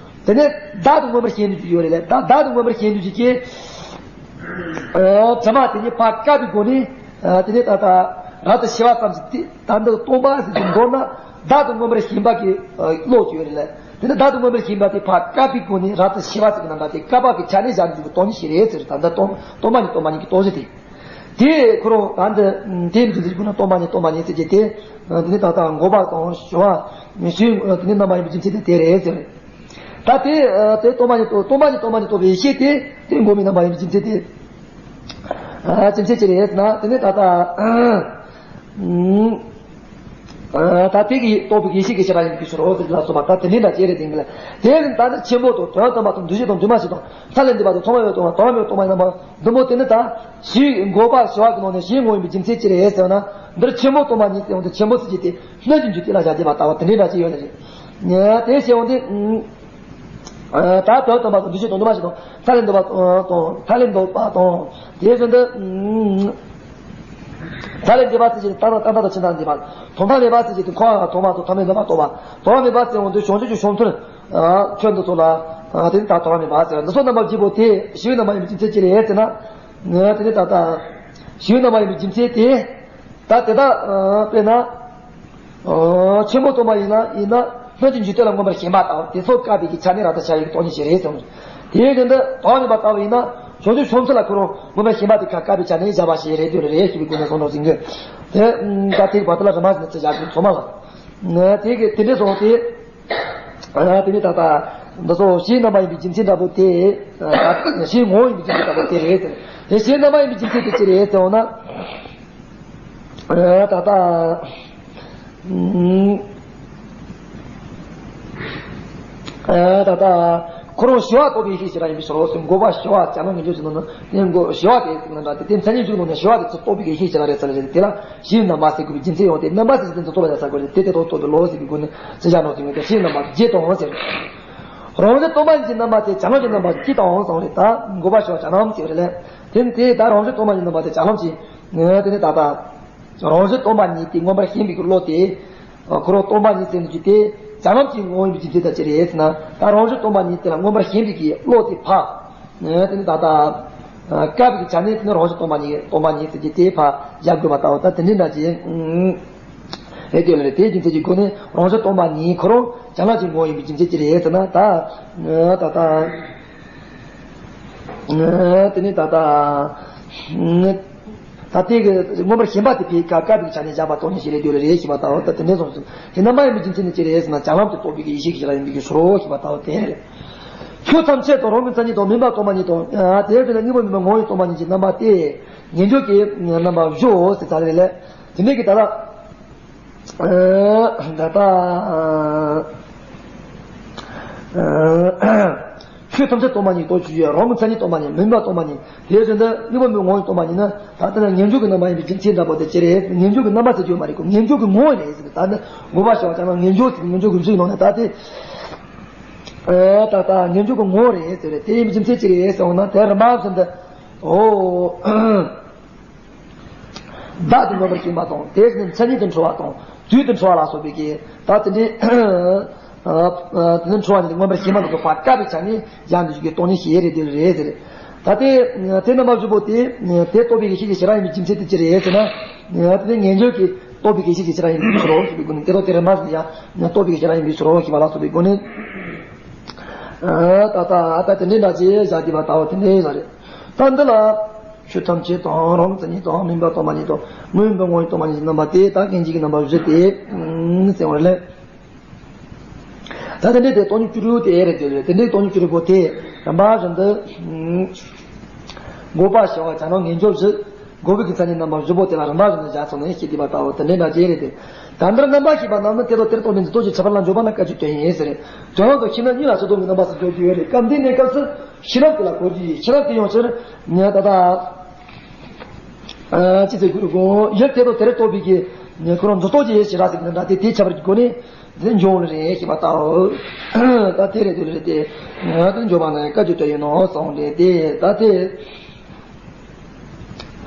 དེ་ནས་བདག་ཏུ་མངོན་པར་ཞེན་དུ་ཡོད་རེད་ལ། ད་བདག་ཏུ་མངོན་པར་ཞེན་དུ་ཅིག་གིས། ཨ་དྲི་མ་དེ་ཉིད་ཕར་བཀག་པའི་སྒོ་ནས། ཨ་དེ་ནས་ད་ལྟ་རབ་ཏུ་ཕྱེ་བ་ཙམ་ཞིག་སྟེ། ད་འདི་སྟོང་པ་ཟེར་གྱི་མདོར་ན་བདག་ཏུ་མངོན་པར་ཞེན་པ་གི་ཨ་བློ་ཅིག་ཡོད་རེད་ལ། དེ་ནས་བདག་ཏུ་མངོན་པར་ཞེན་པ་དེ་ཕར་བཀག་པའི་སྒོ་ནས་རབ་ཏུ་ཕྱེ་བ་ཟེར་གྱི་རྣམ་པ་དེ་བཀག་པ་གི་ཆ་ནས་བཞག་འདུག་གི་སྟོང་ཉིད་ཅིག་རེད་ཟེར། ད་འདི་སྟོང་སྟོང་པ་ཉིད་སྟོང་པ་ཉིད་ཀྱི་རྟོགས་གཞི་དེ། དེ་ཁོ་རང་ད་འདི་དེ་མི་འདུག་ཟེར་གྱི་ན། སྟོང་པ་ཉིད་སྟོང་པ་ཉིད་ཟེར་གྱི་དེ། དེ་ནས་ད་ལྟ་འགོག་པ་དང་བྱེ་བ་ཞེས་དེ་ནས་རྣམ་པ་ཡིན་པའི་རྒྱུ་མཚན་དེ་དེ་རེད་ཟེར། ད་དེ་དེ་སྟོང་པ་ཉིད་སྟོང་པ་ཉིད་སྟོང་པ་ཉིད་རྟོགས་པའི་ཡེ་ཤེས་དེ། དེ་འགོག་པའི་རྣམ་པ་ཡིན་པའི་རྒྱུ་མཚན་དེ། ཨ་རྒྱུ་མཚན་ཅི་རེད་ཟེར་ན། དེ་ནས་ད་ལྟ་ཨ་ད་དེ་གི་རྟོགས་པའི་ཡེ་ཤེས་ཀྱི་བྱེ་བྲག་ཡིན་པའི་ཕྱིར་རོ་ཟེར་ལ་སོགས་པ། ད་དེ་འདྲའི་འདྲ་ཅི་རེད་དེ་གི་ལ། དེ་ནི་ད་ནི་ཆེན་པོ་དང་དོན་དམ་པ་དང་འདུ་བྱེད་དང་འདུས་མ་བྱས་དང་མཐའ་ལས་འདས་པ་དང་ཐོག་མ་མེད་པའི་སྟོང་པ་དང་རང་མེད་པའི་སྟོང་པ་ཡིན་ན། བདུན་པོ་དེ་ནི་ད་བྱེ་བའི་འགོག་པ་བྱེ་བ་གི་ནང་ནས་བྱེ་བའི་ངོ་བོ་ཡིན་པའི་རྒྱུ་མཚན་ཅི་རེད་ཟེར་ན། འདིར་ཆེན་པོ་སྟོང་པ་ཉིད་ཟེར་ཡོང་དུས། ཆེན་པོ་ཟེར་གྱི་དེ་སྣོད་ཀྱི་འཇུག་ལྡོག་ལ་བཞག་བསྡད་པ་ལྟ་བུ་དེ་འདྲའི་འདྲ་ཅིག་ཡོད་ལ་རེད། དེ་བྱས་ཡོང་དུས། ད་དོན་དམ་པ་དང་འདུ་བྱེད་དང་འདུས་མ་བྱས་དང་མཐའ་ལས་འདས་པ་དང་། མཐའ་ལས་འདས་པ་དང་། དེ་བཞིན་དུ་མཐའ་ལས་འདས་པ་ཟེར་གྱི་དེ་རྟག་པ་དང་ཕྱི་མཐའ་འདས་པ། དོན་དམ་མེད་པ་ཟེར་གྱི་དེ་འཁོར་བ་ཐོག་མ་དང་ཐ་མའི་འདས་པ་རྟོགས་པ། དོན་དམ་མེད་པ་ཟེར་ཡོང་དུས་བྱང་ཆུབ་ཀྱི་བྱང་ཚུལ། ཨ་ཁྱོད་འདི་ཚོ་ལ། ཨ་དེ་ནི་ད་དོན་དམ་མེད་པ་ཟེར། འདི་ཚོ་རྣམ་པ་བཞི་པོ་དེ་བྱེ་བའི་རྣམ་པ་ཡིན་པའི་རྒྱུ་མཚན་ཅི་རེད་ཟེར་ན། དེ་ནི་ད་ལྟ་བྱེ་བའི་རྣམ་པ་ཡིན་པའི་རྒྱུ་མཚན་དེ། ད་དེ་དག་ཨ་དཔེར་ན། ཨ་ཆེན་པོ་སྟོང་པ་ཡིན་ན། ཡིན་ན་སྣོད་ཀྱི་འཇུག་ལྡོག་ལ་མངོན་པར་ཞེན་པ་ལྟ་བུ་དེ་ཚོ་བཀག་པའི་གི་ཆ་ནས་རབ་ཏུ་ཕྱེ་བའི་སྟོང་ཉིད་ཅིག་རེད་གསུངས། དེ་བཞིན་དུ་དོན་དམ་མེད་པ་ལྟ་བུ་ཡིན་ན། བྱང་ཆུབ་བྱང་ཚུལ་ལ་ཁོ་རང་མངོན་པར་ཞེན་པ་དེ་ཁ་བཀག་པའི་ཆ་ནས་བཞག་པ་ཞིག་རེད་དེ་རེད་ཞེས་པའི་སྒོ་ནས་གསུངས་འགྲོ་ཟིན་གྱི། དེ་ད་དེ་བར་དུ་ལ་རིམ་པ་བཞིན་དུ་བཞག་པའི་ཚོགས་མ་ལ། དེ་གི་དེ་འདྲའི་སོང་སྟེ། ཨ་དེ་ནས་ད་ལྟ་འདི་ཚོ་བྱེ་བའི་རྣམ་པ་ཡིན་པའི་རྒྱུ་མཚན་འདྲ་པོ་དེ། ཨ་བྱེ་བའི་ངོ་བོ་ཡིན་པའི་རྒྱུ་མཚན་འདྲ་པོ་དེ་རེད་ཟེར། དེ་བྱེ་བའི་རྣམ་པ་ཡིན་པའི་རྒྱུ་མཚན་དེ་ཅི་རེད་ཟེར་བ་ན། ཨ་ད་ལྟ་ཨ་ད་ལྟ་ཁོ་རང་བྱེ་བ་རྟོགས་པའི་ཡེ་ཤེས་ཅིག་རང་ཡིན་པའི་ཕྱིར་རོ་ཟེར། འགོག་པ་བྱེ་བ་བྱ་རྣམ་ངེས་འབྱུང་ཟེར་ནོ་ནི། དེ་འགོག་བྱེ་བ་དེ་ཟེར་ན་འདྲ། དེ་དེ་མཚན་ཉིད་འཇུག་ནོ་ནི་བྱེ་བ་དེ་ཚོ་རྟོགས་པའི་ཡེ་ཤེས་ཅིག་རང་རེད་ཟེར་ལ་རེད། དེ་ལ་བྱེ་བའི་རྣམ་པ་ཟེར་དགོས་པའི་རྒྱུ་མཚན་ཡོད་དེ། རྣམ་པ་ཟེར་དེ་ཚོ་རྟོགས་པ་ཡ་ས་དགོས་རེད། དེ་དེ་རྟོགས་རྟོགས་པའི་བློ་ཟེར་དགོས་ནི་ཟེར་བྱ་ནོ་ཟེར་བའི་དེ་བྱེ་བའི་རྣམ་པ་བརྒྱད་དང་ཟེར། རང་བཞིན་སྟོང་པ་ཉིད་ཀྱི་རྣམ་པ་དེ་བྱ་རྣམ་གྱི་རྣམ་པ་བརྒྱད་དང་ཟེར་བ་རེད། ད་འགོག་པ་བྱེ་བ་བྱ་རྣམ་ཟེར་བ་རེད་ལ། དེ་ནི་དེ་ད་རང་བཞིན་སྟོང་པ་ཉིད་རྣམ་པ་དེ་བྱ་རྣམ་གྱི། དེ་ནི་ད་ལྟ་རང་བཞིན་སྟོང་པ་ཉིད་དེ་མངོན་པར་ཞེན་པའི་གི་བློ་དེ། ཁོ་རང་སྟོང་པ་ཉིད་ཟེར་ནས་ཀྱི་དེ་བྱ་རྣམ་གྱི་ངོ་བོ་ཡིན་པའི་རྒྱུ་མཚན་དེ་ཅི་རེད་ཟེར་ན། ད་རང་བཞིན་སྟོང་པ་ཉིད་དེ་ལ་མངོན་པར་ཞེན་པའི་གི་བློ་དེ་ཕར། དེ་ནི་ད་ལྟ་བཀག་པའི་གི་ཆ་ནས་དེ་ནི་རང་བཞིན་སྟོང་པ་ཉིད་སྟོང་པ་ཉིད་ཟེར་གྱི་དེ་ཕར་བཞག་དགོས་པ་ལྟ་བུ། ད་དེ་འདྲའི་འདྲ་ཅིག་རེད་དེ་ལ་རེད། དེའི་རྒྱུ་མཚན་གྱི་སྒོ་ནས་རང་བཞིན་སྟོང་པ་ཉིད་ཁོ་རང་བྱ་རྣམ་གྱི་ངོ་བོ་ཡིན་པའི་རྒྱུ་མཚན་ཅི་རེད་ཟེར་ན། ད་ད་ལྟ། དེ་ནས་ད་ལྟ། ད་ལྟའི་གི་མངོན་པར་ཞེན་པ་དེ་ཕར་བཀག་པའི་ཆ་ནས་བཞག་པ་སྟོང་ཉིད་ཅིག་རེད་དེ་ལ་རེད་ཞེས་པ་ལྟ་བུ། ད་དེ་འདྲའི་སོང་ཟིན། དེ་རྣམ་པ་ཡིན་པའི་རྒྱུ་མཚན་ནི་ཅི་རེད་ཟེར་ན། བྱ་རྣམ་གྱི་རྟོགས་པའི་གི་ཡེ་ཤེས་ཀྱི་ཆ་ལ་ཡིན་པའི་གི་ཕྱིར་རོ་ཞེས་པ་ལྟ་བུ་དེ་རེད། ཆོས་ཐམས་ཅད་དང་རང་གི་མཚན་ཉིད་དང་མིན་པ་སྟོང་པ་ཉིད་དང་། དེ་བཞིན་དངོས་པོ་མིན་པའི་ངོ་བོ་ཡང་སྟོང་པ་ཉིད་ཀྱི་རྣམ་པ་སྟེ། ངེས་འབྱུང་གི་རྣམ་པ་བཞིའོ་ཟེར་ཙང་རེད་ལ། དེ་འདྲའི་གི་ད་ལྟ། ད་ལྟ། ཆོས་ཐམས་ཅད་སྟོང་པ་ཉིད་རྟོགས་བྱེད་ཀྱི་རང་གི་མཚན་ཉིད་སྟོང་པ་ཉིད། མིན་པ་སྟོང་པ་ཉིད། དེ་བཞིན་དུ་དངོས་པོ་མིན་པའི་ངོ་བོ་སྟོང་པ་ཉིད་ནི། ད་ལྟ་ན་ངེས་འབྱུང་གི་རྣམ་པ་ཡིན་པའི་རྒྱུ་མཚན་འདྲ་པོ་དེ་ཅི་རེད། ངེས་འབྱུང་གི་རྣམ་པ་ཟེར་རྒྱུ་མ་རེད་གོ། ངེས་འབྱུང་གི་ངོ་བོ་རེད་ཟེར། ད་ནི་འགོག་པ་བྱེ་བ་བྱ་རྣམ་ངེས་འབྱུང་ཟེར། ངེས་འབྱུང་གི་རྒྱུ་ཡིན་ནོ་ནི་ད་དེ། ད་ལྟ་ངེས་འབྱུང་གི་ངོ་བོ་རེད་ཟེར་རེད། དེ་ཡིན་པའི་རྒྱུ་མཚན་ཅི་རེད་ཟེར་བ་ན། དེ་རིམ་པ་བཞིན་དུ། འོ། བདག་ཏུ་མངོན་པར་ཞེན་པ་དང་། དེ་བཞིན་མཚན་ཉིད་དུ་འཁྲུལ་བ་དང་། དུས་དུ་འཁྲུལ་བ་ལ་སོགས་པའི་གི། ད་དེ་འདྲའི་དེ་ནི་འཁྲུལ་བ་ཉིད་དུ་མངོན་པར་ཞེན་པ་དང་ལྡོག་པ་བཀག་པའི་ཆ་ནས་ཡང་འདུས་ཀྱི་སྟོང་ཉིད་ཞེས་རེད་དེ་རེད་ཟེར། ད་དེ་དེ་རྣམ་པ་བཞི་པོ་དེ། དེ་རྟོགས་པའི་ཡེ་ཤེས་ཀྱི་ཞེ་སྡང་ཡིན་པའི་རྒྱུ་མཚན་དེ་ཅི་རེད་ཟེར་ན། དེ་ནི་ངེས་འབྱུང་གི་རྟོགས་པའི་ཡེ་ཤེས་ཀྱི་ཞེ་སྡང་ཡིན་པའི་ཕྱིར་རོ་ཞེས་པའི་སྒོ་ནས། དེ་རོ་དེ་རིམ་པ་བཞིན་ཡང་རྟོགས་པའི་ཞེ་སྡང་ཡིན་པའི་ཕྱིར་རོ་ཞེས་པ་ལ་སོགས་པའི་སྒོ་ནས། ད་ད་ད་དེ་འདྲའི་འདྲ་ཅིག་བཞག་བསྡད་པ་ལྟ་བུ་དེ་འདྲའི་ཡོད་རེད། ད་འདི་ལ། ཆོས་ཐམས་ཅད་དང་རང་གི་མཚན་ཉིད་དང་མིན་པ་སྟོང་པ་ཉིད་དང་། དངོས་མིན་པའི་ངོ་བོ་ཡང་སྟོང་པ་ཉིད་ཀྱི་རྣམ་པ་སྟེ། ད་སྐད་ཅིག་གི་རྣམ་པ་བཞི་སྟེ། ཟེར་བ་རེད། ད་དེ་འདྲའི་དེ་སྟོང་ཉིད་བཅུ་དྲུག་དེ་རེད་དེ་རེད། དེ་འདྲའི་སྟོང་ཉིད་བཅུ་དྲུག་པོ་དེ་རིམ་པ་བཞིན་དུ། འགོག་པ་བྱེ་བ་བྱ་རྣམ་ངེས་འབྱུང་བཞི། འགོག་པའི་གི་མཚན་ཉིད་རྣམ་པ་བཞི་པོ་དེ་ལ་རིམ་པ་བཞིན་དུ་བཞག་ཚུལ་ནི་ཤེས་བསྡད་པ་ལྟ་བུ་དེ་འདྲའི་འདྲ་ཅིག་རེད་དེ། ད་འདིར་རྣམ་པར་ཤེས་པ་རྣམས་ནི་དེ་དང་དེར་རྟོག་པའི་འཛིན་རྟོག་གི་ཁྱད་པར་ལ་འཇོག་པ་ན་སྐབས་ཀྱི་དོན་ཡིན་ཟེར། དོན་དམ་དུ་ཤེས་ན་གཉིས་ལ་ཕྱེ་རྟོག་གི་རྣམ་པ་སུ་འཇོག་རྒྱུ་ཡོད་རེད། སྐབས་འདིའི་གནས་སྐབས་སུ་ཤེས་རབ་དེ་ལ་གོ་རྒྱུ་ཡིན། ཤེས་རབ་དེ་ཡོང་ཕྱིར་ཉ་ད་ད། ཨ་ཅི་ཟེར་དགོས་རེད་གོ། ཡུལ་དེ་དང་དེར་རྟོག་པའི་གི། ཁོ་རང་འཛིན་རྟོག་ཅན་ཞེས་ར་ཟེར་གྱི་འདྲ་སྟེ། དེ་ཁྱད་པར་གྱི་སྒོ་ནས་འདི་འབྱུང་བ་རེད་ཞེས་པ་ལྟའོ། ད་དེ་རེད་དེ་རེད་དེ། ད་འཇོག་པ་ན་བཀའ་བརྒྱུད་དུ་ཡིན་ནོ་གསུངས་ཏེ། དེ་ད་དེ།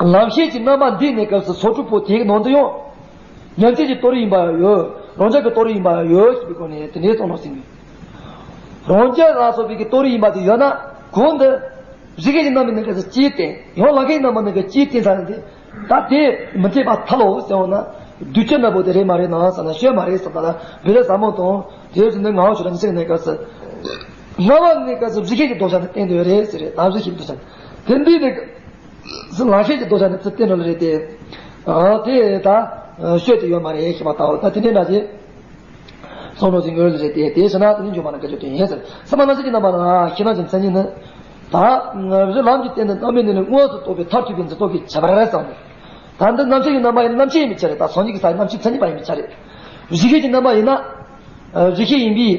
ལམ་ཤེས་ཀྱི་རྣམ་པ་འདི་གནས་སྐབས་སུ་ཚོགས་དྲུག་པོ་དེའི་ནང་དུ་ཡང་ཉན་ཐོས་ཀྱི་རྟོགས་རིགས་ཡིན་པ་ཡང་ཡོད། རང་རྒྱལ་གྱི་རྟོགས་རིགས་ཡིན་པ་ཡང་ཡོད་ཞེས་པའི་སྒོ་ནས་དེ་འདྲའི་གསུངས་ནོ་ཟིན་གྱི། རང་རྒྱལ་ལ་སོགས་པའི་གི་རྟོགས་རིགས་ཡིན་པ་དེ་ཡོད་ན། གོང་དུ་རིགས་ཤེས་ཀྱི་རྣམ་པའི་གནས་སྐབས་སུ་ཅིའི་སྟེང་། ཡང་ལམ་ཤེས་ཀྱི་རྣམ་པའི་གནས་སྐབས་ཅིའི་སྟེང་ཟེར་ནས། ད་དེ་མི་འཐད་པར་ཐལ་ལོ་ཟེར་བ་ན། གདུལ་བྱ་ན་པོ་དེ་རེད་མ་རེད་ན་ཟེར་ན། ཤོད་མ་རེད་ཟེར་ད་ལ་བི་ར་ཟ་མོ་དང་དེ་བཞིན་དུ་ངག་དབང་ཆོས་གྲགས་གཉིས་ཆར་གྱི་གནས་སྐབས་སུ། སྔ་མ་གནས་སྐབས་སུ་རིགས་ཤེས་ཀྱི་ལྡོག་ཆ་ནི་བསྟན་དོན་རེད་ཟེར་རེད། ལམ་རིགས་ཤེས་ཀྱི་ལྡོག་ཆ་ནི། དེ་འདི་ནི་ལམ་ཤེས་ཀྱི་ལྡོག་ཆ་ནི་ཚུལ་བསྟན་འགྲོ་ལ་རེད་དེ། ཨ་དེ་ད་ཤོད་དེ་ཡོད་མ་རེད་ཞེས་པ་ལྟ་བུ། ད་དེ་འདྲའི་འདྲ་ཞིག་གསུངས་འགྲོ་ཟིན་དགོས་ལ་རེད་དེ། དེ་ཟེར་ན་དེ་ནི་འཇོག་པ་ན་བཀའ་བརྒྱུད་དོན་ཡིན་ཟེར། སེམས་པ་རྣམ་ཤེས་ཀྱི་རྣམ་པ་ལ་ཤེས་རྣམ་གྱི་མཚན་ཉིད་ནི། ད་རི་ལམ་གྱི་སྟེང་དུ་རྣམ་སྨིན་ནི་དངོས་སུ་རྟོགས་པའི་མཐར་ཐུག་པའི་འཛིན་རྟོག་གི་ཁྱད་པར་རེད་བསམ་ནས། ད་འདི་རྣམ་ཤེས་ཀྱི་རྣམ་པ་ཡིན་ན་རྣམ་ཤེས་ཡིན་པའི་ཆ་རེད། ད་སངས་རྒྱས་ཀྱི་ས་ཡི་རྣམ་ཤེས་མཚན་ཉིད་པ་ཡིན་པའི་ཆ་རེད། རིགས་ཤེས་ཀྱི་རྣམ་པ་ཡིན་ན། རིགས་ཤེས་ཡིན་པའི་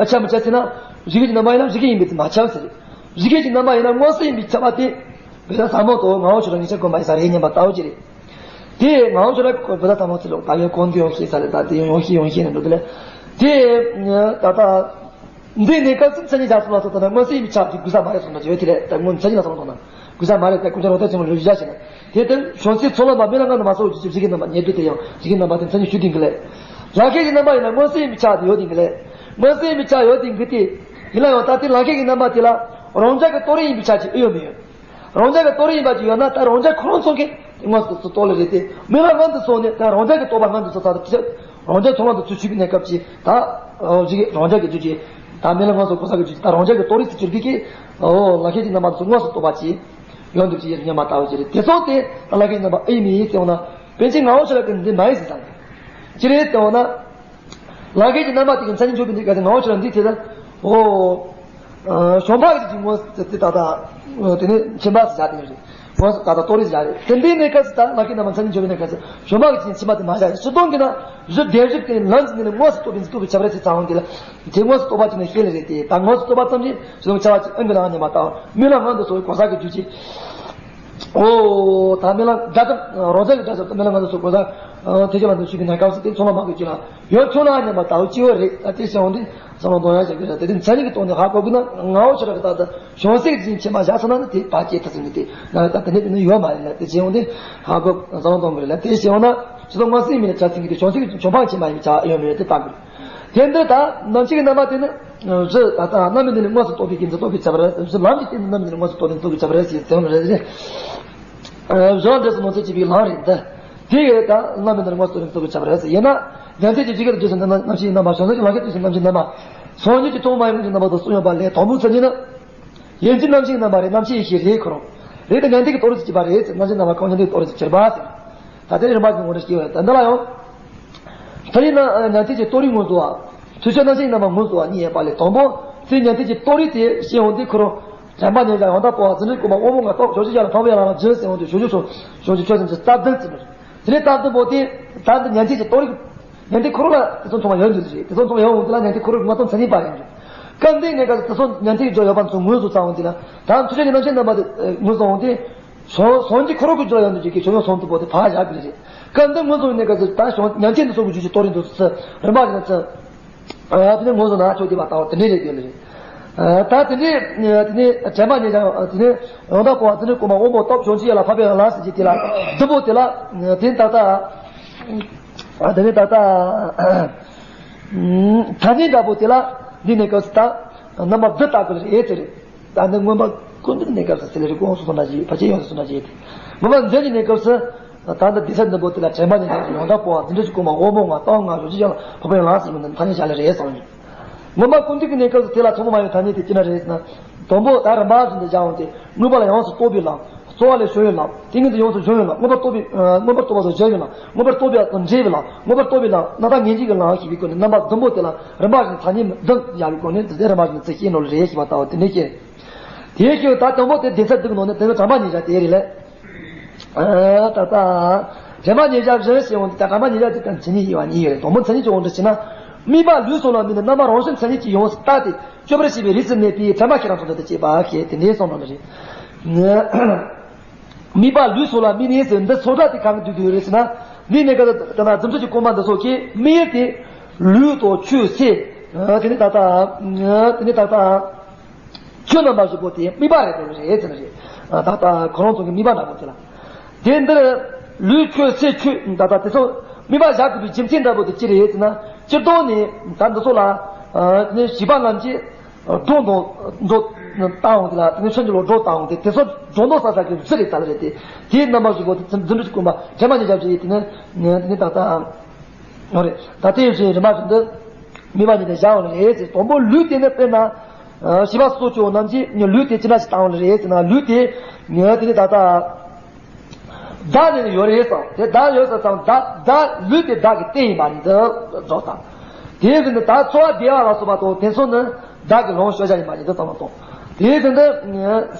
ཨ་ཆ་མི་ཆ་ཟེར་ན། རིགས་ཤེས་ཀྱི་རྣམ་པ་ཡིན་ན་རིགས་ཤེས་ཡིན་པའི་ཚུལ་མ་ཁྱབ་ཟེར། རིགས་ཤེས་ཀྱི་རྣམ་པ་ཡིན་ན་མངོན་སུམ་ཡིན་པའི་ཁྱབ་པ་དེ། བི་ར་ཟ་མོ་དང་ངག་དབང་ཆོས་གྲགས་གཉིས་ཆར་དགོངས་པ་ཡིན་ས་རེད་སྙམ་པ་ལྟ་བུ་ཅིག་རེད། དེ་ངག་དབང་ཆོས་གྲགས་ཀྱི་བི་ར་ཟ་མོ་ཚུལ་ལོག་ད་ཡོད་གོང་དུ་ཡོང་ཤེས་ས་རེད། ད་དེ་ཡོང་ཤེས་ཡོང་ཤེས་ནས་འགྲོ་དེ་ལས། དེ་ད་ལྟ། འདི་གནས་སྐབས་སུ་མཚན་ཉིད་བཞག་སོང་ལ་སོགས་ད་ན་མངོན་སུམ་ཡིན་པའི་ཆ་དེ་གུས་ས་མ་རེད་གསུངས་པ་ཅིག་ཡོད། དེ་ལས་ད་མངོན་མཚན་ཉིད་ལ་སོགས་གཏོང་ན་གུས་ས་མ་རེད། ད་ཀུན་མཁྱེན་རབ་བརྟན་ཆེན་པོ་ལ་རིགས་བཞག་བྱས་ན། དེ་ལྟར་བྱང་སེམས་ཚོགས་ལམ་པ་རྨི་ལམ་ངང་དུ་མ་སོགས་རྒྱུ་ཅིག་གཞི་གི་རྣམ་པ་ཉེ་དུ་དེ་ཡང་གཞི་གི་རྣམ་པ་དེ་མཚན་ཉིད་ཞུ་དེ་གི་ལས། ལམ་ཤེས་ཀྱི་རྣམ་པ་ཡིན་ན་མངོན་སུམ་ཡིན་པའི་ཆ་དེ་ཡོད་དེ་གི་ལས། མངོན་སུམ་ཡིན་པའི་ཆ་ཡོད་དེ་གི་དེ། ཡིན་ན་ཡང་ད་དེ་ལམ་ཤེས་ཀྱི་རྣམ་པ་དེ་ལ་རང་རྒྱལ་གྱི་རྟོགས་རིགས་ཡིན་པའི་ཆ་ཅིག་ཨེ་ཡོད་མི་ཡོད། རང་རྒྱལ་གྱི་རྟོགས་རིགས་ཡིན་པ་ཅིག་ཡོད་ན། ད་རང་རྒྱལ་ཁོ་རང་ཚོ་གི་དངོས་སུ་རྟོགས་ལེ་རེད་དེ། རྨི་ལམ་ངང་དུ་སོང་ནས་ད་རང་རྒྱལ་གྱི་རྟོགས་པ་ངང་དུ་སོང་ཚར་དུས། རང་རྒྱལ་ཚོགས་ལམ་དུ་ཚུར་ཆུད་པའི་གནས་སྐབས་ཀྱི་ད་རང་རྒྱལ་གྱི་རྒྱུད་ཀྱི་ད་རྨི་ལམ་ངང་སོང་གོ་ས་གི་རྒྱུད་ཀྱི་ད་རང་རྒྱལ་གྱི་རྟོགས་རིགས་སུ་གྱུར་པའི་གི་ལམ་ཤེས་ཀྱི་རྣམ་པ་དེ་ཚོ་དངོས་སུ་རྟོགས་པ་ཅིག་ཡོང་འདུག་ཅེས་སྙམ་པ་ལྟ་བུ་ཅིག་རེད། དེ་སོང་སྟེ་ད་ལམ་ཤེས་ཀྱི་རྣམ་པ་ཨེ་ཡིན་མིན་ཟེར་བ་ན། པཎ་ཆེན་ངག་དབང་ཆོས་གྲགས་ཀྱིས་འདི་མ་ཡིན་ཟེར་བསམ་གི། ཅི་རེད་ཟེར་བ་ན། ལམ་ཤེས་ཀྱི་རྣམ་པ་དེ་གི་མཚན་ཉིད་འཇོག་པའི་འདི་ག་ཚོད་ངག་དབང་ཆོས་གྲགས་འདི་དེ་ལ། འོ། ཨ་བྱང་འཕགས་ཀྱི་རྒྱུད་ཀྱི་ངོ་བོ་དེ་ད་ལྟ། དེ་ནས་ཁྱིམ་པ་ཟེར་བྱ་དེ་རེད། ངོ་བོ་ད་ལྟ་རྟོགས་རིགས་ཟེར་བྱ་རེད། དེ་འདིའི་གནས་སྐབས་སུ་ད་ལམ་ཤེས་རྣམ་པ་མཚན་ཉིད་འཇོག་པའི་གནས་སྐབས་སུ་བྱང་འཕགས་ཀྱི་རྒྱུད་ཀྱི་ཁྱིམ་པ་དེ་མ་བྱ་རེད། སྤྱིར་བཏང་གི་ན་རིགས་ལྡན་རིགས་ཀྱི་ལམ་གྱི་ངོས་ནས་མངོན་སུམ་རྟོགས་པའི་འཛིན་རྟོག་གི་ཁྱད་པར་ཟེར་ཚང་བ་འདི་ལ། དེ་མངོན་སུམ་རྟོགས་པ་ཅིག་ནི་ཤེས་ལེ་རེད་དེ། ད་མངོན་སུམ་རྟོགས་པ་ཙམ་གྱིས་སྤྱིར་བཏང་ཁྱབ་པ་ཅིག་ཨེ་ཡིན་ལ་སྙམ་པ་ལྟ་བུ། རྨི་ལམ་ངང་དུ་སོང་བའི་གོ་ས་གི་རྒྱུད་ཀྱི། འོ། ད་རྨི་ལམ་འདྲ་ཙམ་རང་རྒྱལ་གྱི་འདྲ་ཙམ་རྨི་ལམ་ངང་དུ་སོང་གོ་ས། ཨ་དེ་ཅི་ལ་འདུག་ཞུས་པའི་གནས་སྐབས་སུ་དེ་ཚོགས་ལམ་པ་གི་རྒྱུད་ལ་ཡོད་ཆོག་ན་སྙམ་པ་ལྟ་བུ་སྐྱེ་བོ་རེད། ད་དེ་བྱུང་སྟེ་བསམ་བློ་གཏོང་ཡག་ཞིག་རེད། དེ་དེ་མཚན་ཉིད་ཀྱི་སྟེང་ནས་ཧ་གོ་དགོས་ན། ངག་དབང་ཆོས་གྲགས་ཀྱི་ད་ལྟ་བྱང་སེམས་ཀྱི་རྒྱུད་ཀྱི་ཁྱིམ་པ་བཞག་སོང་ན་ནི་དེ་ཕར་སྐྱེ་ཐུབ་ཟིན་གྱི་དེ་ན་ད་དེ་ནས་དེ་ནི་ཡོད་མ་རེད་ལ། དེ་བྱུང་སྟེ་ཧ་གོ་བསམ་བློ་གཏོང་དགོས་རེད་ལ། དེ་བྱུང་ན་སྤྱིར་བཏང་མངོན་སུམ་ཡིན་པའི་ཆ་ཟིན་གྱི་དེ་བྱང་སེམས་ཀྱི་བྱང་འཕགས་ཀྱི་ཁྱིམ་པ་ཡིན་པའི་ཆ་ཡོད་མེད་དེ་བལྟ་དགོས། དེ་འདི་ད་རྣམ་ཤེས་ཀྱི་རྣམ་པ་དེ་ནི། རི་ད་ལྟ་རྣམ་སྨིན་འདི་ནི་མངོན་སུམ་རྟོགས་པའི་གི་འཛིན་རྟོག་གི་ཁྱད་པར་རེད། རི་ལམ་གྱི་སྟེང་དུ་རྣམ་སྨིན་འདི་ནི་མངོན་སུམ་རྟོགས་པའི་འཛིན་རྟོག་གི་ཁྱད་པར་རེད་ཟེར་ཟེར་བ་རེད། རི་ལ་འབྲས་བུ་མངོན་སུམ་སྐྱེ་བའི་ལམ་རེད་འདི། དེ་ཡི་ད་རྣམ་སྨིན་འདི་ནི་མངོན་སུམ་རྟོགས་པའི་འཛིན་རྟོག་གི་ཁྱད་པར་རེད་ཟེར། ཡིན་ན་ཉན་ཐོས་ཀྱི་ཇི་སྐད་དུ་བརྗོད་ཟིན་རྣམ་ཤེས་ཀྱི་རྣམ་པ། བྱང་སེམས་ཀྱི་ལམ་ཁྱེར་དུ་ཟིན་རྣམ་ཤེས་རྣམ་པ། སངས་རྒྱས་ཀྱི་ཐུན་མོང་མ་ཡིན་ལུགས་ཀྱི་རྣམ་པ་དང་གསུམ་ཡོད་པ་ལས། དང་པོའི་མཚན་ཉིད་ནི། ཡིན་གྱི་རྣམ་ཤེས་ཀྱི་རྣམ་པ་རེད། རྣམ་ཤེས་ཡེ་ཤེས་རེད་ཁོ་རང་། རེད་དེ་ཉན་ཐོས་ཀྱི་རྟོགས་རིགས་སུ་གྱུར་པ་རེད་ཟེར། རྣམ་ཤེས་རྣམ་པ་གང་ཉན་ཐོས་ཀྱི་རྟོགས་རིགས་སུ་གྱུར་པ་ཟེར། ད་དེ་རིམ་པ་གི་ངོ་སྤྲོད་ཞིག་ཡོད་རེད། ད་འདི་ལ་ཡང་། མཚན་ཉིད་ནི་ཉན་ཐོས་ཀྱི་རྟོགས་རིགས་མངོན་སུམ་པ། ཐོས་བྱ་རྣམ་ཤེས་རྣམ་པ་མངོན་སུམ་པ་གཉིས་ཡོད་པ་ལས། དང་པོ་ཚེ་ཉན་ཐོས་ཀྱི་རྟོགས་རིགས་དེ་ཤེས་འོང་དུས་ཁོ་རང་དྲན་པ་ཉེར་བཞག་ཡང་དག་པོ་བ་རྫུ་འཕྲུལ་གྱི་སྒོ་མ་དབང་པོ་ལྔ་སྟོབས་ཕྱོགས་བཅུའི་ཡན་ལག་འཕགས་པའི་ཡན་ལག་ལ་སྦྱངས་ཟེར་འོང་དུས་བྱང་ཆུབ་སོ་བྱང་ཆུབ་ཕྱོགས་ཟེར་གྱི་རྩ་བདུན་ཟེར་བ་རེད། དེ་ནས་རྟགས་བདུན་པོ་དེ་ད་འདི་ཉན་ཐོས་ཀྱི་རྟོགས་རིགས། ཉན་ཐོས་ཁོ་རང་ལ་དེ་ཚོ་མཚུངས་པ་ཡོད་འདུག་ཟེར། དེ་ཚོ་མཚུངས་པ་ཡོད་འོང་དུས་ལ་ཉན་ཐོས་ཁོ་རང་གི་མངོན་སུམ་མཚན་ཉིད་པ་ཡིན་འདུག་སྐབས་འདིའི་གནས་སྐབས་སུ་དེ་ཚོ་ཉན་ཐོས་ཀྱི་རྒྱུད་ཡོད་པ་ཚོ་ངོས་སུ་བཙལ་འོང་དུས་ལ། ད་ཐོས་བྱ་གི་རྣམ་ཤེས་རྣམ་པ་དེ་ངོས་སུ་འོང་དུས། སངས་སངས་རྒྱས་ཁོ་རང་གི་རྒྱུད་ལ་ཡོད་འདུག་ཅིག་གི་བྱང་ཆུབ་སེམས་དེ་པོ་དེ་ཕར་བཞག་དགོས་རེད། སྐབས་འདི་ངོས་བཟུང་ནས་ག་ཚོད་ད་བྱང་ཉན་ཐོས་འདི་ཚོ་གི་རྒྱུད་ཀྱི་རྟོགས་རིགས་འདུག་ཟེར་རིམ་པ་བཞིན་ཚུལ། ཨ་དེ་ནས་ངོས་བཟུང་ན་ཆོས་དེ་བ་ལྟ་བུ་དེ་འདྲས་རེད་དགོས་ནི་རེད། ཨ་ད་དེ་འདྲས་དེ་ནས་དྲན་པ་ཉེར་བཞག་དེ་ནས་ཡང་དག་པོ་བ་དེ་ནས་གོ་མ་དབང་པོ་སྟོབས་བྱང་ཆུབ་ཡན་ལག་འཕགས་པའི་ཡན་ལག་ཟེར་གྱི་དེ་ལ་བདུན་པོ་དེ་ལ་དེ་ད་ལྟ་ཨ་དེ་ནས་ད་ལྟ་ཐ་སྙད་འདྲ་པོ་དེ་ལ་འདི་ནས་སྐབས་སུ་ད་རྣམ་པ་བདུན་ལྟ་དགོས་རེད་དེ་རེད། ད་ནི་མངོན་པ་ཀུན་རྟོག་གནས་སྐབས་སུ་ཚེ་ལས་རིག་དབང་སོགས་སུ་འདྲ་ཞིག་ཕལ་ཆེར་ཡོངས་སུ་སུ་འདྲ་ཞིག་སྟེ། མངོན་པ་མཛད་ཀྱི་གནས་སྐབས་སུ། ད་ལྟ་འདི་ས་འདི་པོ་དེ་ལ་དྲན་པ་ཉིད་དུ་ཡང་དག་པོ་བ་འདི་འདྲ་ཞིག་གོ་མ་དབང་པོ་ལྔ་སྟོབས་ལྔ་ཕྱོགས་བཅུའི་ཡན་ལག་འཕགས་པའི་ཡན་ལག་ཟེར་བ་འདི་ཐ་སྙད་བཞག་ལེ་རེད་གསུངས་ཡོད། མངོན་པ་ཀུན་རྟོག་གི་གནས་སྐབས་སུ་དེ་ལ་ཐུན་མོང་མ་ཡིན་པའི་ཐ་སྙད་དེ་ཅི་འདྲ་རེད་ཟེར་ན། དང་པོ་ད་རིམ་པ་བཞིན་དུ་བཞག་འོང་སྟེ་མངོན་པ་ལ་ཡོངས་སུ་རྟོག་པའི་ལམ། རྩོལ་བ་ལས་བྱུང་བའི་ལམ། ཏིང་ངེ་འཛིན་ཡོངས་སུ་སྦྱོང་བའི་ལམ། མངོན་པར་རྟོགས་པའི་མངོན་པར་རྟོགས་པ་དང་སྦྱོང་བའི་ལམ། མངོན་པར་རྟོགས་པ་དང་འབྲེལ་བའི་ལམ། མངོན་པར་རྟོགས་པའི་ལམ། རྣམ་དག་ངེས་འབྱུང་གི་ལམ་ཞེས་པའི་སྒོ་ནས་རྣམ་པ་བདུན་པོ་དེ་ལ་རིམ་པ་བཞིན་ཐ་སྙད་བདུན་བཞག་པའི་སྒོ་ནས་འདི་ཚེ་རིམ་པ་བཞིན་ཚེ་ཤེས་ནོ་ལ་རེད་ཞེས་པ་ལྟ་བུ་དེ་འདྲ་བཤད། དེའི་ཤེས་ད་དང་པོ་དེ་བདེན་ཚད་བདུན་གྱི་ནང་ནས་དེ་ནི་དྲན་པ་ཉེར་བཞག་དེ་རེད་ལ། ད་ལྟ་དྲན་པ་ཉེར་བཞག་རེད་ཞེས་འོང་དེ་ད་དྲན་པ་ཉེར་བཞག་དེ་ད་མཚན་ཉིད་ཡིན་པ་གཉིས་ཡོད་རེད། དང་པོ་མཚན་ཉིད་ཀྱི་དབང་དུ་བྱས་ན། དམིགས་པ་ལུས་སོགས་ལ་དམིགས་ནས་རྣམ་པ་རང་བཞིན་མཚན་ཉིད་ཀྱིས་ཡོངས་སུ་བརྟགས་ཏེ་དཔྱོད་པར་བྱེད་པའི་རིགས་སུ་གནས་པའི་དྲན་པ་ཁྱེད་རང་ཚོ་འདི་ལྟར་བྱེད་པ་ཞེས་དེ་འདྲའི་གསུངས་པ་རེད། དམིགས་པ་ལུས་སོགས་ལ་དམིགས་ནས་ཟེར་འདི་ཚོགས་གྲལ་དེ་གང་གི་བསྡུས་བསྡུས་རེད་ཟེར་ན། འདི་ནས་ཀ་ད་ན་རྫུ་འཕྲུལ་གྱི་རྐང་པ་འདི་སོགས་ཀྱིས་དམིགས་ཡུལ་དེ་ལུས་དང་ཆོས་སྲིད། དེ་ནི་ད་ལྟ་དེ་ནི་ད་ལྟ་ཆོས་རྣམ་པ་བཞི་པོ་དེ་དམིགས་པ་རེད་དོ་རེད་ཟེར་ནི་རེད། ད་ལྟ་ཁོ་རང་ཚོ་གི་དམིགས་པ་འདྲ་པོ་དེ་ལ། དེ་འདིར་ལུས་ཆོས་སྲིད་ཆོས་ད་ལྟ་དེ་ཚོ་དམིགས་པ་བཞག་དགོས་པའི་རྒྱུ་མཚན་འདྲ་པོ་དེ་ཅི་རེད་ཟེར་ན། སྤྱིར་བཏང་ནས་ད་འདི་ཚོ་ལ་དེ་ནི་བྱིས་པ་རྣམས་ཀྱིས་སྒྲོ་འདོགས་འདོགས་བཏང་འོང་དེ་ལ་དེ་ནི་ཆོས་འབྱུང་ལོ་སྒྲོ་བཏང་འོང་དེ་དེ་ཚོ་སྒྲོ་འདོགས་ས་ས་གི་རྩི་རེད་ད་ལ་རེད་དེ། དེའི་རྣམ་པ་བཞི་པོ་དེ་རྫུ་འཕྲུལ་གྱི་རྐང་པ་དྲན་པ་ཉིད་བཞག་ཅིག་དེ་ནི་དེ་ནི་ད་ལྟ་ཡོད་རེད། ད་ལྟའི་བཞིན་རིམ་པ་བཞིན་དུ་དམིགས་པ་ཉིད་དུ་བཞག་འོང་ལ་རེད་ཟེར། དང་པོ་ལུས་དེ་ནི་དཔེར་ན་བྱིས་པ་སོ་སོ་རྣམས་ཀྱིས་ལུས་དེ་ཅི་འདྲ་ཞིག་བཏང་འོང་ལ་རེད་ཟེར་ན། ལུས་དེ་དེ་ནི་ད་ལྟ་བདག་ནི་ཡོད་རེད་བསམ། དེ་བདག་ཡོད་ས་ཙང་བདག་བདག་ལུས་དེ་བདག་གི་རྟེན་ཡིན་པ་ནི་འདི་རྫོགས་དང་། དེའི་ཕྱིར་ན་ད་ཚོར་བ་བདེ་བ་ལ་སོགས་པ་དང་དེ་ཚོ་ནི་བདག་གི་ལོངས་སྤྱོད་བྱ་ཡིན་པ་ནི་འདི་བསམ་བློ་གཏོང་། དེའི་ཕྱིར་ན་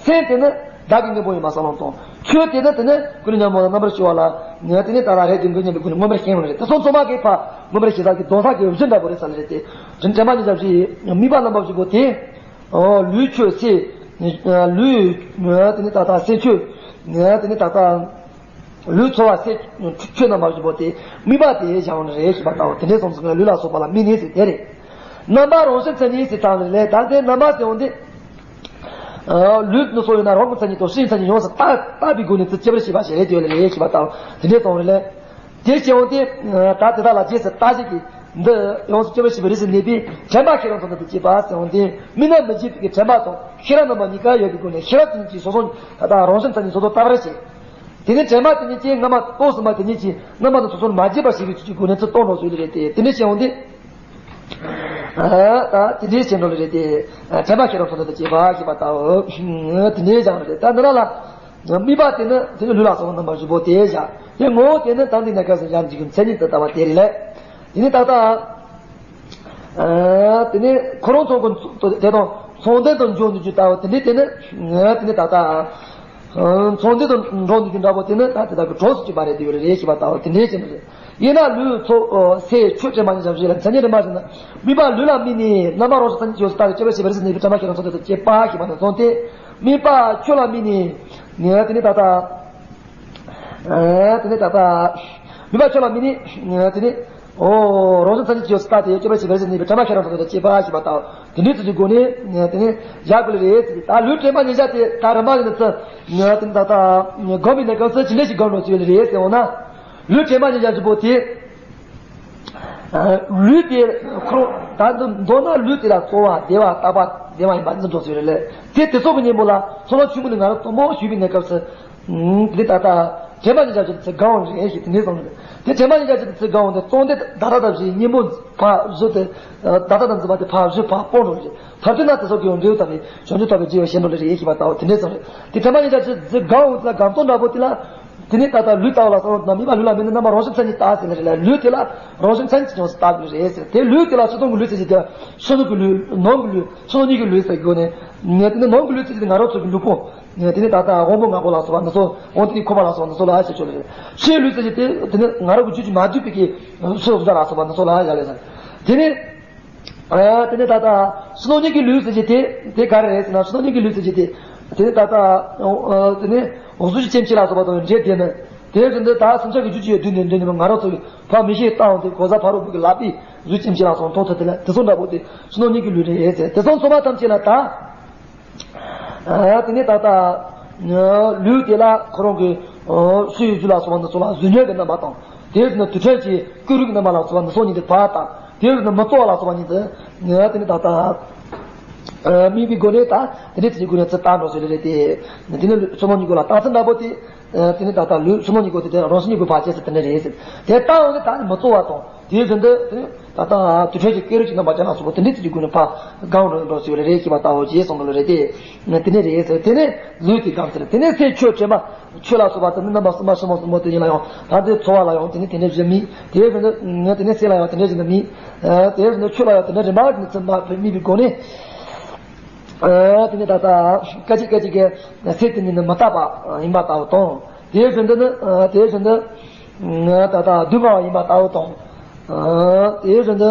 སེམས་དེ་ནི་བདག་གི་དངོས་པོ་ཡིན་པ་བསམ་བློ་གཏོང་། ཆོས་དེ་ནི་དེ་ནི་ཀུན་ནས་ཉོན་མོངས་རྣམ་པར་ཤེས་པ་ལ་དེ་ནི་ད་ལྟ་རེད་དེ་འགོད་མཁན་གྱི་སྒོ་ནས་མངོན་པར་ཤེས་པ་རེད། དེ་ཚོ་ཚང་མ་གི་ཕ་མངོན་པར་ཤེས་ས་གི་གདོང་ས་གི་གཞི་འདྲ་པོ་རེད་ས་ལ་རེད་དེ། དྲན་དྲན་པ་ཉིད་བཞག་ཅིག་དམིགས་པ་རྣམ་པ་བཞི་པོ་དེ། ཨོ། ལུས་ཆོས་སྲིད། ལུས། དེ་ནི་ད་ལྟ་སེམས་ཆོས། དེ་ནི་ད་ལྟ་ལུས་ཚོར་བ་སེམས་ཆོས་རྣམ་པ་བཞི་པོ་དེ་དམིགས་པ་དེ་བཞག་ནི་རེད་ཞེས་པ་ལྟ་བུ་དེ་འདྲའི་སོང་ཙང་ལུས་ལ་སོགས་པ་ལ་དམིགས་ནས་ཟེར་དེ་རེད། རྣམ་པ་རང་བཞིན་མཚན་ཉིད་ཟེར་ཙང་ལས་ད་ལྟའི་རྣམ་པ་ཟེར་འོང་དེ། ལུས་ནི་སོགས་ཡོད་ན་རང་གི་མཚན་ཉིད་དང་སྤྲིན་མཚན་ཉིད་ཡོངས་སུ་དག་དག་པའི་སྒོ་ནས་ཚུལ་སྐྱེ་བར་བྱེད་པ་ཞིག་རེད་དེ་ཡོད་ལ་རེད་ཞེས་པ་ལྟ་བུ་དེ་འདྲའི་སོང་རེད་ལས། དེ་སྐྱེ་བོ་དེ། ད་དེ་དག་ལ་རྗེས་སུ་བརྟག་དཔྱད་ཀྱིས་འདི་ཡོངས་སུ་སྐྱེ་བར་བྱེད་པའི་རིགས་སུ་གནས་པས་དྲན་པ་ཤེས་རབ་མཚོན་དོན་དུ་བྱེད་པ་ཟེར་བ་འདི་དམིགས་རྣམ་མི་འབྱེད་པའི་དྲན་པ་དང་ཤེས་རབ་རྣམ་པ་གཉིས་ཀ་ཡོད་པའི་སྒོ་ནས་ཤེས་རབ་ཀྱི་སོ་སོ་ད་ལྟ་རང་བཞིན་མཚན་ཉིད་སོ་སོར་བརྟག་པར་བྱེད། དེ་ནས་དྲན་པ་དེ་ཉིད་ཀྱིས་སྔ་མ་རྟོགས་ཟིན་པ་དེ་ཉིད་ཀྱིས་རྣམ་པ་དང་སོ་སོར་མ་འབྱེད་པར་བྱེད་པའི་ཚུལ་གྱི་སྒོ་ནས་ཚུར་རྟོགས་འགྲོ་ཚུལ་རེད་དེ། དེ་འདྲ་བྱས་འོང་དུས། ད་དེ་འདྲའི་བྱེད་འགྲོ་ལ་རེད་དེ། དྲན་པ་ཤེས་རབ་མཚོན་དོན་དུ་བྱེད་པ་ཞེས་པ་ལྟ་བུ། དེ་འདྲའི་བྱ་བ་རེད། ད་འདི་ལ་ལ། དམིགས་པ་དེ་ནི་དེ་ནི་ལུས་ལ་སོགས་པ་རྣམ་པ་བཞི་པོ་དེ་བཞག་དེ་ངོ་བོ་དེ་ནི་ད་འདི་ནས་སྐབས་སུ་ཡང་འཇིག་རྒྱུ་མཚན་ཉིད་དུ་ལྟ་བ་དེ་རེད་ལས། དེ་ནི་ད་ལྟ། དེ་ནི་ཁོ་རང་ཚོ་གི་དེ་དང་མཚུངས་ལྡན་དུ་འཇོག་ནུས་ཀྱི་ལྟ་བ་དེ་འདྲའི་དེ་ནི། དེ་ནི་ད་ལྟ། མཚུངས་ལྡན་དུ་འགྲོ་ནུས་ཀྱི་འདྲ་པོ་དེ་ནི་ད་དེ་དག་གི་གྲོགས་སུ་གྱུར་པ་རེད་དེ་ཡོད་རེད་ཞེས་པ་ལྟ་བུ་དེ་འདྲའི་ཕྱིར་རེད། ཡིན་ན་ལུས་ཚོ་སེམས་ཆོས་དྲན་པ་ཉིད་བཞག་ཞིག་ལ་མཚན་ཉིད་རིམ་པ་བཞིན་དུ་དམིགས་པ་ལུས་ལ་དམིགས་ནས་རྣམ་པ་རང་བཞིན་མཚན་ཉིད་ཡོངས་སུ་བརྟགས་ཏེ་སྐྱེ་བར་བྱེད་པའི་རིགས་སུ་གནས་པའི་དྲན་པ་ཤེས་རབ་མཚོན་དོན་དུ་བྱེད་པ་ཞེས་པ་ནས་བཟུང་སྟེ། དམིགས་པ་ཆོས་ལ་དམིགས་ནས། དེ་ནས་ད་ལྟ། དེ་ནས་ད་ལྟ། དམིགས་པ་ཆོས་ལ་དམིགས་ནས། དེ་ནས། ཨོ། རང་བཞིན་མཚན་ཉིད་ཀྱི་ཡོངས་སུ་བརྟགས་ཏེ་སྐྱེ་བར་བྱེད་པའི་རིགས་སུ་གནས་པའི་དྲན་པ་ཤེས་རབ་མཚོན་དོན་དུ་བྱེད་པ་ཞེས་པ་ལྟ་བུ་དེ་འདྲའི་ཚུལ་གྱི་སྒོ་ནས། དེ་ནས་བཞག་དགོས་ལེ་རེད་ཟེར། ད་ལུས་དྲན་པ་ཉིད་བཞག་སྟེ་ད་རིམ་པ་ཡིན་ན་ཚུལ། དེ་ནས་ད་ལྟ། སྒོམ་པའི་གནས་སྐབས་སུ་ཅི་འདྲ་ཞིག་སྒོམ་རོགས་ཟེར་བའི་ལེ་རེད་ཟེར་འོང་ན། ལུས་དྲན་པ་ཉིད་བཞག་བཞི་པོ་དེ། ལུས་དེ་ཁོ་རང་ད་འདི་མདོར་ན་ལུས་དེ་ལ་ཚོར་བ་བདེ་བ་རྟག་པ་བདེ་བ་ཡིན་པ་འཛིན་གྲོགས་ཟེར་རེད་ལས། དེ་དེ་ཚོ་གི་གཉེན་པོ་ལ་ཚོར་སྣང་ཆུང་ངུ་ནས་ང་རང་དང་པོ་ཞུས་པའི་གནས་སྐབས་སུ། འདི་ད་ལྟ་དྲན་པ་ཉིད་བཞག་བཞི་དེ་ཚེ་གང་རེད་ཞེས་དེ་འདྲའི་བསམ་རེད། དེ་དྲན་པ་ཉིད་བཞག་བཞི་དེ་ཚེ་གང་འོང་དེ་ཙོང་དེ་ད་ལྟ་ད་བཞིའི་གཉེན་པོ་ཕར་བཞི་དེ། ད་ལྟ་ད་འཛིན་པ་དེ་ཕར་བཞི་ཕར་སྤོང་འགྲོ་རེད། མཐར་ཐུག་ན་དེ་ཚོ་གི་འབྲས་བུ་ཐོབ་པའི་བྱང་ཆུབ་ཐོབ་པའི་རྒྱུ་ཡོད་ཤེས་འགྲོ་ལེ་རེད་ཞེས་པ་ལྟ་བུ་དེ་འདྲའི་བསམ་རེད། དེ་དྲན་པ་ཉིད་བཞག་བཞི་དེ་ཚེ་གང་འོང་དེ་ལ་སྒོམ་སྟངས་འདྲ་པོ་དེ་ལ། དེ་ནས་ད་ལྟ་ལུས་ལྟ་བ་ལ་བསམ་བློ་བཏང་ན་དམིགས་པ་ལུས་ལ་དམིགས་ནས་རྣམ་པ་རང་བཞིན་མཚན་ཉིད་བརྟགས་ཟེར་ནི་རེད་ལ། ལུས་དེ་ལ་རང་བཞིན་མཚན་ཉིད་ཀྱི་ཡོངས་སུ་བརྟགས་པའི་རེད་ཟེར། དེ་ལུས་དེ་ལ་ཕྱི་ནང་གི་ལུས་ཟེར་གྱི་དེ་ཕྱི་ནང་གི་ལུས་ནང་གི་ལུས་ཕྱི་ནང་གཉིས་ཀྱི་ལུས་ཟེར་གྱི་ཡོད་ནས། དེ་ནས་ནང་གི་ལུས་ཟེར་གྱི་དེ་ང་རང་ཚོ་གི་ལུས་པོ། དེ་ནས་ད་ལྟ་དབང་པོ་ལྔ་པོ་ལ་སོགས་པ་འདི་ཚོ་དབང་ཐིག་གི་ཁོག་པ་ལ་སོགས་པ་འདི་ཚོ་ལ་ཨ་ཞེས་ཆོག་ལེ་རེད། ཕྱིའི་ལུས་ཟེར་གྱི་དེ་དེ་ནས་ང་རང་གི་རྒྱུད་ཀྱིས་མ་བསྡུས་པའི་གི་ཕྱི་གཟུགས་ལ་སོགས་པ་འདི་ཚོ་ལ་ཨ་ཞེས་ལེ་ཟེར། དེ་ནས། ཨ། དེ་ནས་ད་ལྟ་ཕྱི་ནང་གཉིས་ཀྱི་ལུས་ཟེར་གྱི་དེ་དེ་ག་རེ་རེད་ཟེར་ན། ཕྱི་ནང་གཉིས་ཀྱི་ལུས་ཟེར་གྱི་དེ་དེ་ནས་ད་ལྟ་ཨ་དེ་ནས་གཟུགས་ཀྱི་སྐྱེ་མཆེད་ལ་སོགས་པ་དང་འབྲེལ་བསྡད་ནས། དེ་བཞིན་དུ་ད་སེམས་ཅན་གྱི་རྒྱུད་ཀྱི་ཡོད་དུས་ནས་འདི་ནི་ང་རང་ཚོ་གི་ཕ་མི་ཤེས་བཏང་དེ་གོ་ས་ཕ་རོལ་པོ་གི་ལག་པའི་གཟུགས་སྐྱེ་མཆེད་ལ་སོགས་མཐོང་ཐུབ་དེ་ལ་དེ་ཚོ་འདྲ་པོ་དེ་ཕྱི་ནང་གཉིས་ཀྱི་ལུས་རེད་ཟེར། དེ་ཚོ་ཚང་མ་ཐམས་ཅད་ལ་ད། ཨ། དེ་ནས་ད་ལྟ་ལུས་དེ་ལ་ཁོ་རང་གི་ཨོ་སུ་ཡི་རྒྱུད་ལ་སོགས་པ་འདི་ཚོ་ལ་གཟུགས་བརྙན་གྱི་རྣམ་པ་དང་། དེ་བཞིན་དུ་དུར་ཁྲོད་ཀྱི་སྐུ་རིས་ཀྱི་རྣམ་པ་ལ་སོགས་པ་འདི་ཚོ་གཉིས་དེ་བར་དང་། དེ་བཞིན་དུ་མི་གཙོ་བ་ལ་སོགས་པ་གཉིས་དེ། དེ་ནས་ད་ལྟ་ཨ་དམིགས་པའི་སྒོ་ནས་ད་དེ་འདྲའི་ཚུལ་གྱི་སྒོ་ནས་ཚུར་བལྟ་འགྲོ་ཟེར་རེད་དེ། དེ་ནས་ཕྱི་ནང་གཉིས་ཀྱི་ལ་རྟགས་མཚན་འདྲ་པོ་དེ། དེ་ནས་ད་ལྟ་ལུས་ཕྱི་ནང་གཉིས་ཀྱི་དེ་དེ་རང་བཞིན་གཉིས་ཀྱི་བར་ཆད་ཟེར་དེ་འདྲ་རེད་ཟེར། དེ་ལྟ་འོང་དུས་ད་ནི་མི་གཙོ་བ་དང་། དེའི་རིང་དུ་དེ་ནི་ད་ལྟ་དུར་ཁྲོད་ཀྱི་ཀེང་རུས་ཀྱི་རྣམ་པ་ཅན་ལ་སོགས་པ་དེ་འདྲའི་ཚུལ་གྱི་སྒོ་ནས་ཕར་སྒང་རུ་འགྲོ་ཟེར་བ་རེད་ཞེས་པ་ལྟ་བུ་ཞེས་གསུངས་པ་ལ་རེད་དེ། དེ་ནི་རེད་ཟེར། དེ་ནི་ལུས་དེ་སྒང་ཟེར། དེ་ནི་སེམས་ཆོས་དྲན་པ་ཆོས་ལ་སོགས་པ་དེ་ནི་རྣམ་པ་གསུམ་པ་ཕྱི་མ་གསུམ་པོ་དེ་ཉིད་ལ་ཡང་ད་ལྟའི་ཚོར་བ་ལ་ཡང་དེ་ནི་དེ་འདྲའི་བཞིན་དམིགས། དེའི་རིང་དུ་དེ་ནི་སེམས་ལ་ཡང་དེ་འདྲའི་བཞིན་དུ་དམིགས། དེའི་རིང་དུ་ཆོས་ལ་ཡང་དེ་འདྲའི་རིམ་པ་ནི་ཚུལ་མ་དམིགས་པའི་སྒོ་ནས། དེ་ནི་ད་ལྟ་སྐད་ཅིག་སྐད་ཅིག་གིས་སེམས་དེ་ཉིད་ནི་མི་རྟག་པ་ཡིན་པ་ལྟ་བུ་དང་། དེའི་རིང་དུ་ནི་དེའི་རིང་དུ་ད་ལྟ་སྡུག་བསྔལ་བ་ཡིན་པ་ལྟ་བུ་དང་། དེའི་རིང་དུ།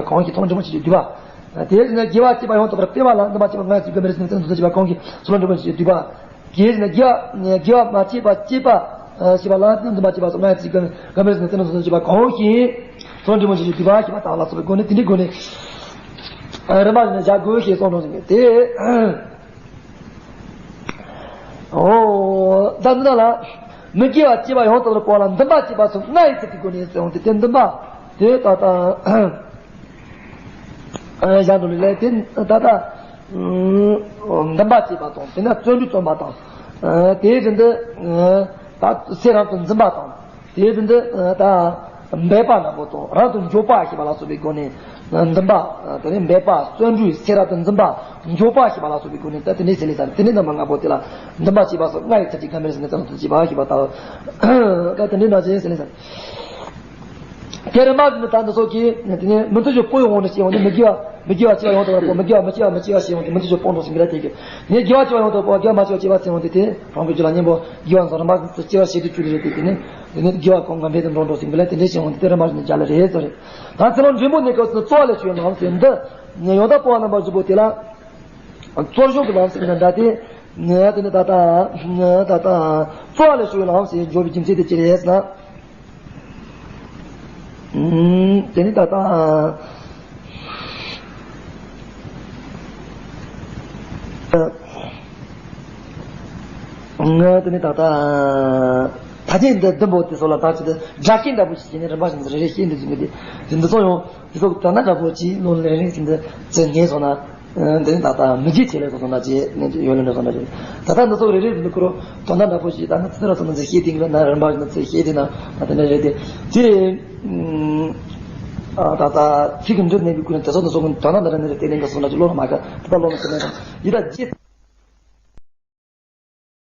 པ་གང་ཞིག་ཚོགས་རང་གྲོལ་མུ་སྟེགས་ཀྱི་བསྡུས་པ། དེ་བཞིན་དུ་དགེ་བ་བྱས་པ་ཡང་དག་པར་སྤེལ་བ་ལ་འདུན་པ་བྱས་པ་ལྔ་ཡི་ཚིག་གམ་པའི་རིགས་སུ་གནས་ཚུལ་རྣམས་སོ་སོར་བྱས་པ་གང་ཞིག་ཚོགས་རང་གྲོལ་མུ་སྟེགས་ཀྱི་བསྡུས་པ། དེ་བཞིན་དུ་དགེ་བ་དགེ་བ་མ་བྱས་པ་བྱས་པ་ཞེས་པ་ལ་འདུན་པ་བྱས་པ་སོགས་ལྔ་ཡི་ཚིག་གམ་པའི་རིགས་སུ་གནས་ཚུལ་རྣམས་སོ་སོར་བྱས་པ་གང་ཞིག་ཚོགས་རང་གྲོལ་མུ་སྟེགས་ཀྱི་བསྡུས་པ་ཞེས་པ་དག་ལ་སོགས་པའི་སྒོ་ནས་དེ་འདྲའི་སྒོ་ནས་རིམ་པ་བཞིན་དུ་བྱ་དགོས་ཞེས་གསུངས་དོན་ཟིན་པས་དེ། ཨོ། ད་འདི་ལ། མི་དགེ་བ་བྱས་པ་ཡང་དག་པར་སྤོང་བ་ལ་འདུན་པ་བྱས་པ་སོགས་ལྔ་ཡི་ཚིག་གི་སྒོ་ནས་ཟེར་འོང་དེ་དེ་འདུན་པ། དེ་ད་ལྟ། ཡང་དུ་ལས་དེ་ད་ལྟ། འདུན་པ་བྱས་པ་དང་དེ་ནས་བརྩོན་འགྲུས་བརྩོན་པ་དང་། དེའི་རིང་དུ། ད་ཚེ་རབ་ཏུ་འཛིན་པ་དང་། དེའི་རིང་དུ་ད་འབད་པ་ནན་པོ་དང་རབ་ཏུ་འཇོག་པ་ཞེས་པ་ལ་སོགས་པའི་སྒོ་ནས་འདུན་པ། དེ་ནས་འབད་པ་བརྩོན་འགྲུས་ཚེ་རབ་ཏུ་འཛིན་པ་འཇོག་པ་ཞེས་པ་ལ་སོགས་པའི་སྒོ་ནས་ད་དེ་འདྲའི་ཟེར་ལེ་ཟེར་དེ་འདྲའི་རྣམ་པ་ལྔ་པོ་དེ་ལ་འདུན་པ་བྱས་པ་སོགས་ལྔ་ཡི་ཚིག་གམ་པའི་རིགས་སུ་གནས་ཚུལ་རྣམས་སོ་སོར་བྱས་པ་ཞེས་པ་དག་ད་དེ་འདྲའི་ནང་བཞིན་ཟེར་ལེ་ཟེར། དེ་རིམ་པ་བཞིན་དུ་ད་འདི་སོགས་ཀྱིས་དེ་ནས་མི་མཐུན་ཕྱོགས་སྤོང་བའི་དབང་དུ་བྱས་ཡོང་དུས་མི་དགེ་བ་མི་དགེ་བ་བྱས་པ་ཡང་དག་པར་སྤོང་། མི་དགེ་བ་མི་བྱས་པ་མི་བྱས་པ་བྱས་ཡོང་དུས་མི་མཐུན་ཕྱོགས་སྤོང་དང་ཟེར་གྱི་རེད། དེ་གི་ངས་དགེ་བ་བྱས་པ་ཡང་དག་པར་སྤོང་། དགེ་བ་མ་བྱས་པ་བྱས་པ་བྱས་ཡོང་དུས་དེ་རང་གི་རྒྱུད་ལ་གཉེན་པོ་དགེ་བ་བཟང་རིམ་པ་བཞིན་དུ་སྐྱེ་བར་བྱེད་དུ་བཅུག་ལེ་རེད། དེ་དེ་ནས་དེ་ནས་དགེ་བ་གང་གང་འཕེལ་དུ་འགྲོ་འགྲོ་ཟེར་གྱི་རེད། དེ་འདྲའི་བྱས་ཡོང་དུས་དེ་རིམ་པ་བཞིན་དུ་བྱ་ལེ་རེད་ཟེར་རེད། ད་ཚེ་རབས་འབྲིང་པོ་གནས་སྐབས་སུ་རྩོལ་བ་ལས་བྱུང་བའི་ལམ་ཟེར་འདི་ཡང་དག་སྤོང་བ་རྣམ་པ་བཞི་པོ་དེ་ལ། རྩོལ་བྱུང་གི་ལམ་ཟེར་གྱི་འདྲ་འདྲ་སྟེ། ནས་དེ་ནི་ད་ལྟ། ད་ལྟ། རྩོལ་བ་ལས་བྱུང་བའི་ལམ་ཟེར་འཇོག་པའི་རྒྱུ་མཚན་དེ་ཅི་རེད་ཟེར་ན། དེ་ནི་ད་ལྟ། དེ་ནི་ད་ལྟ། ད་ཅི་འདི་བདུན་པོ་དེ་ཚོ་ལ་ད་ཅི་འདི་སྒྲ་སྐྱེས་འདྲ་པོ་ཞིག་བྱས་ནས་རིམ་པ་བཞིན་དུ་རེ་རེ་བཤད་འདི་ཟིན་པའི་དེ་འདི་ཚོ་ཡང་དེ་ཚོ་ད་ན་འདྲ་པོ་ཅིག་ལོ་ལེ་རེ་ཟིན་འདི་ཙི་ངེས་སོང་ན། དེ་ནི་ད་ལྟ་མི་རྗེ་བྱེད་ལས་སོགས་སོགས་ན་ཅེས་ནས་ཡོད་ལ་འདྲ་སོགས་འདྲ་ཅེས། ད་ལྟ་འདི་ཚོ་རེ་རེ་ལ་ཁོ་རང་དོན་དག་འདྲ་པོ་ཞིག་ད་ནི་ཚིག་ར་སོགས་ན་ཚིག་ཤེས་དེ་ལ་ན་རིམ་པ་ཞིག་ན་ཚིག་ཤེས་དེ་ན་ད་དེ་འདྲ་རེད་དེ། དེ་ད་ལྟ་ཚིག་གི་འདྲི་གནས་པའི་ཁུལ་ནས་དེ་ཚོ་འདི་ཚོ་དོན་དག་འདི་འདྲ་ནི་རེད་དེ་ནས་འདྲ་སོགས་ན་ཅེས་བློ་ལ་མ་ག་ད་ལྟ་བློ་ལ་ཁོ་ནས་ཡི་ད་རྗེ།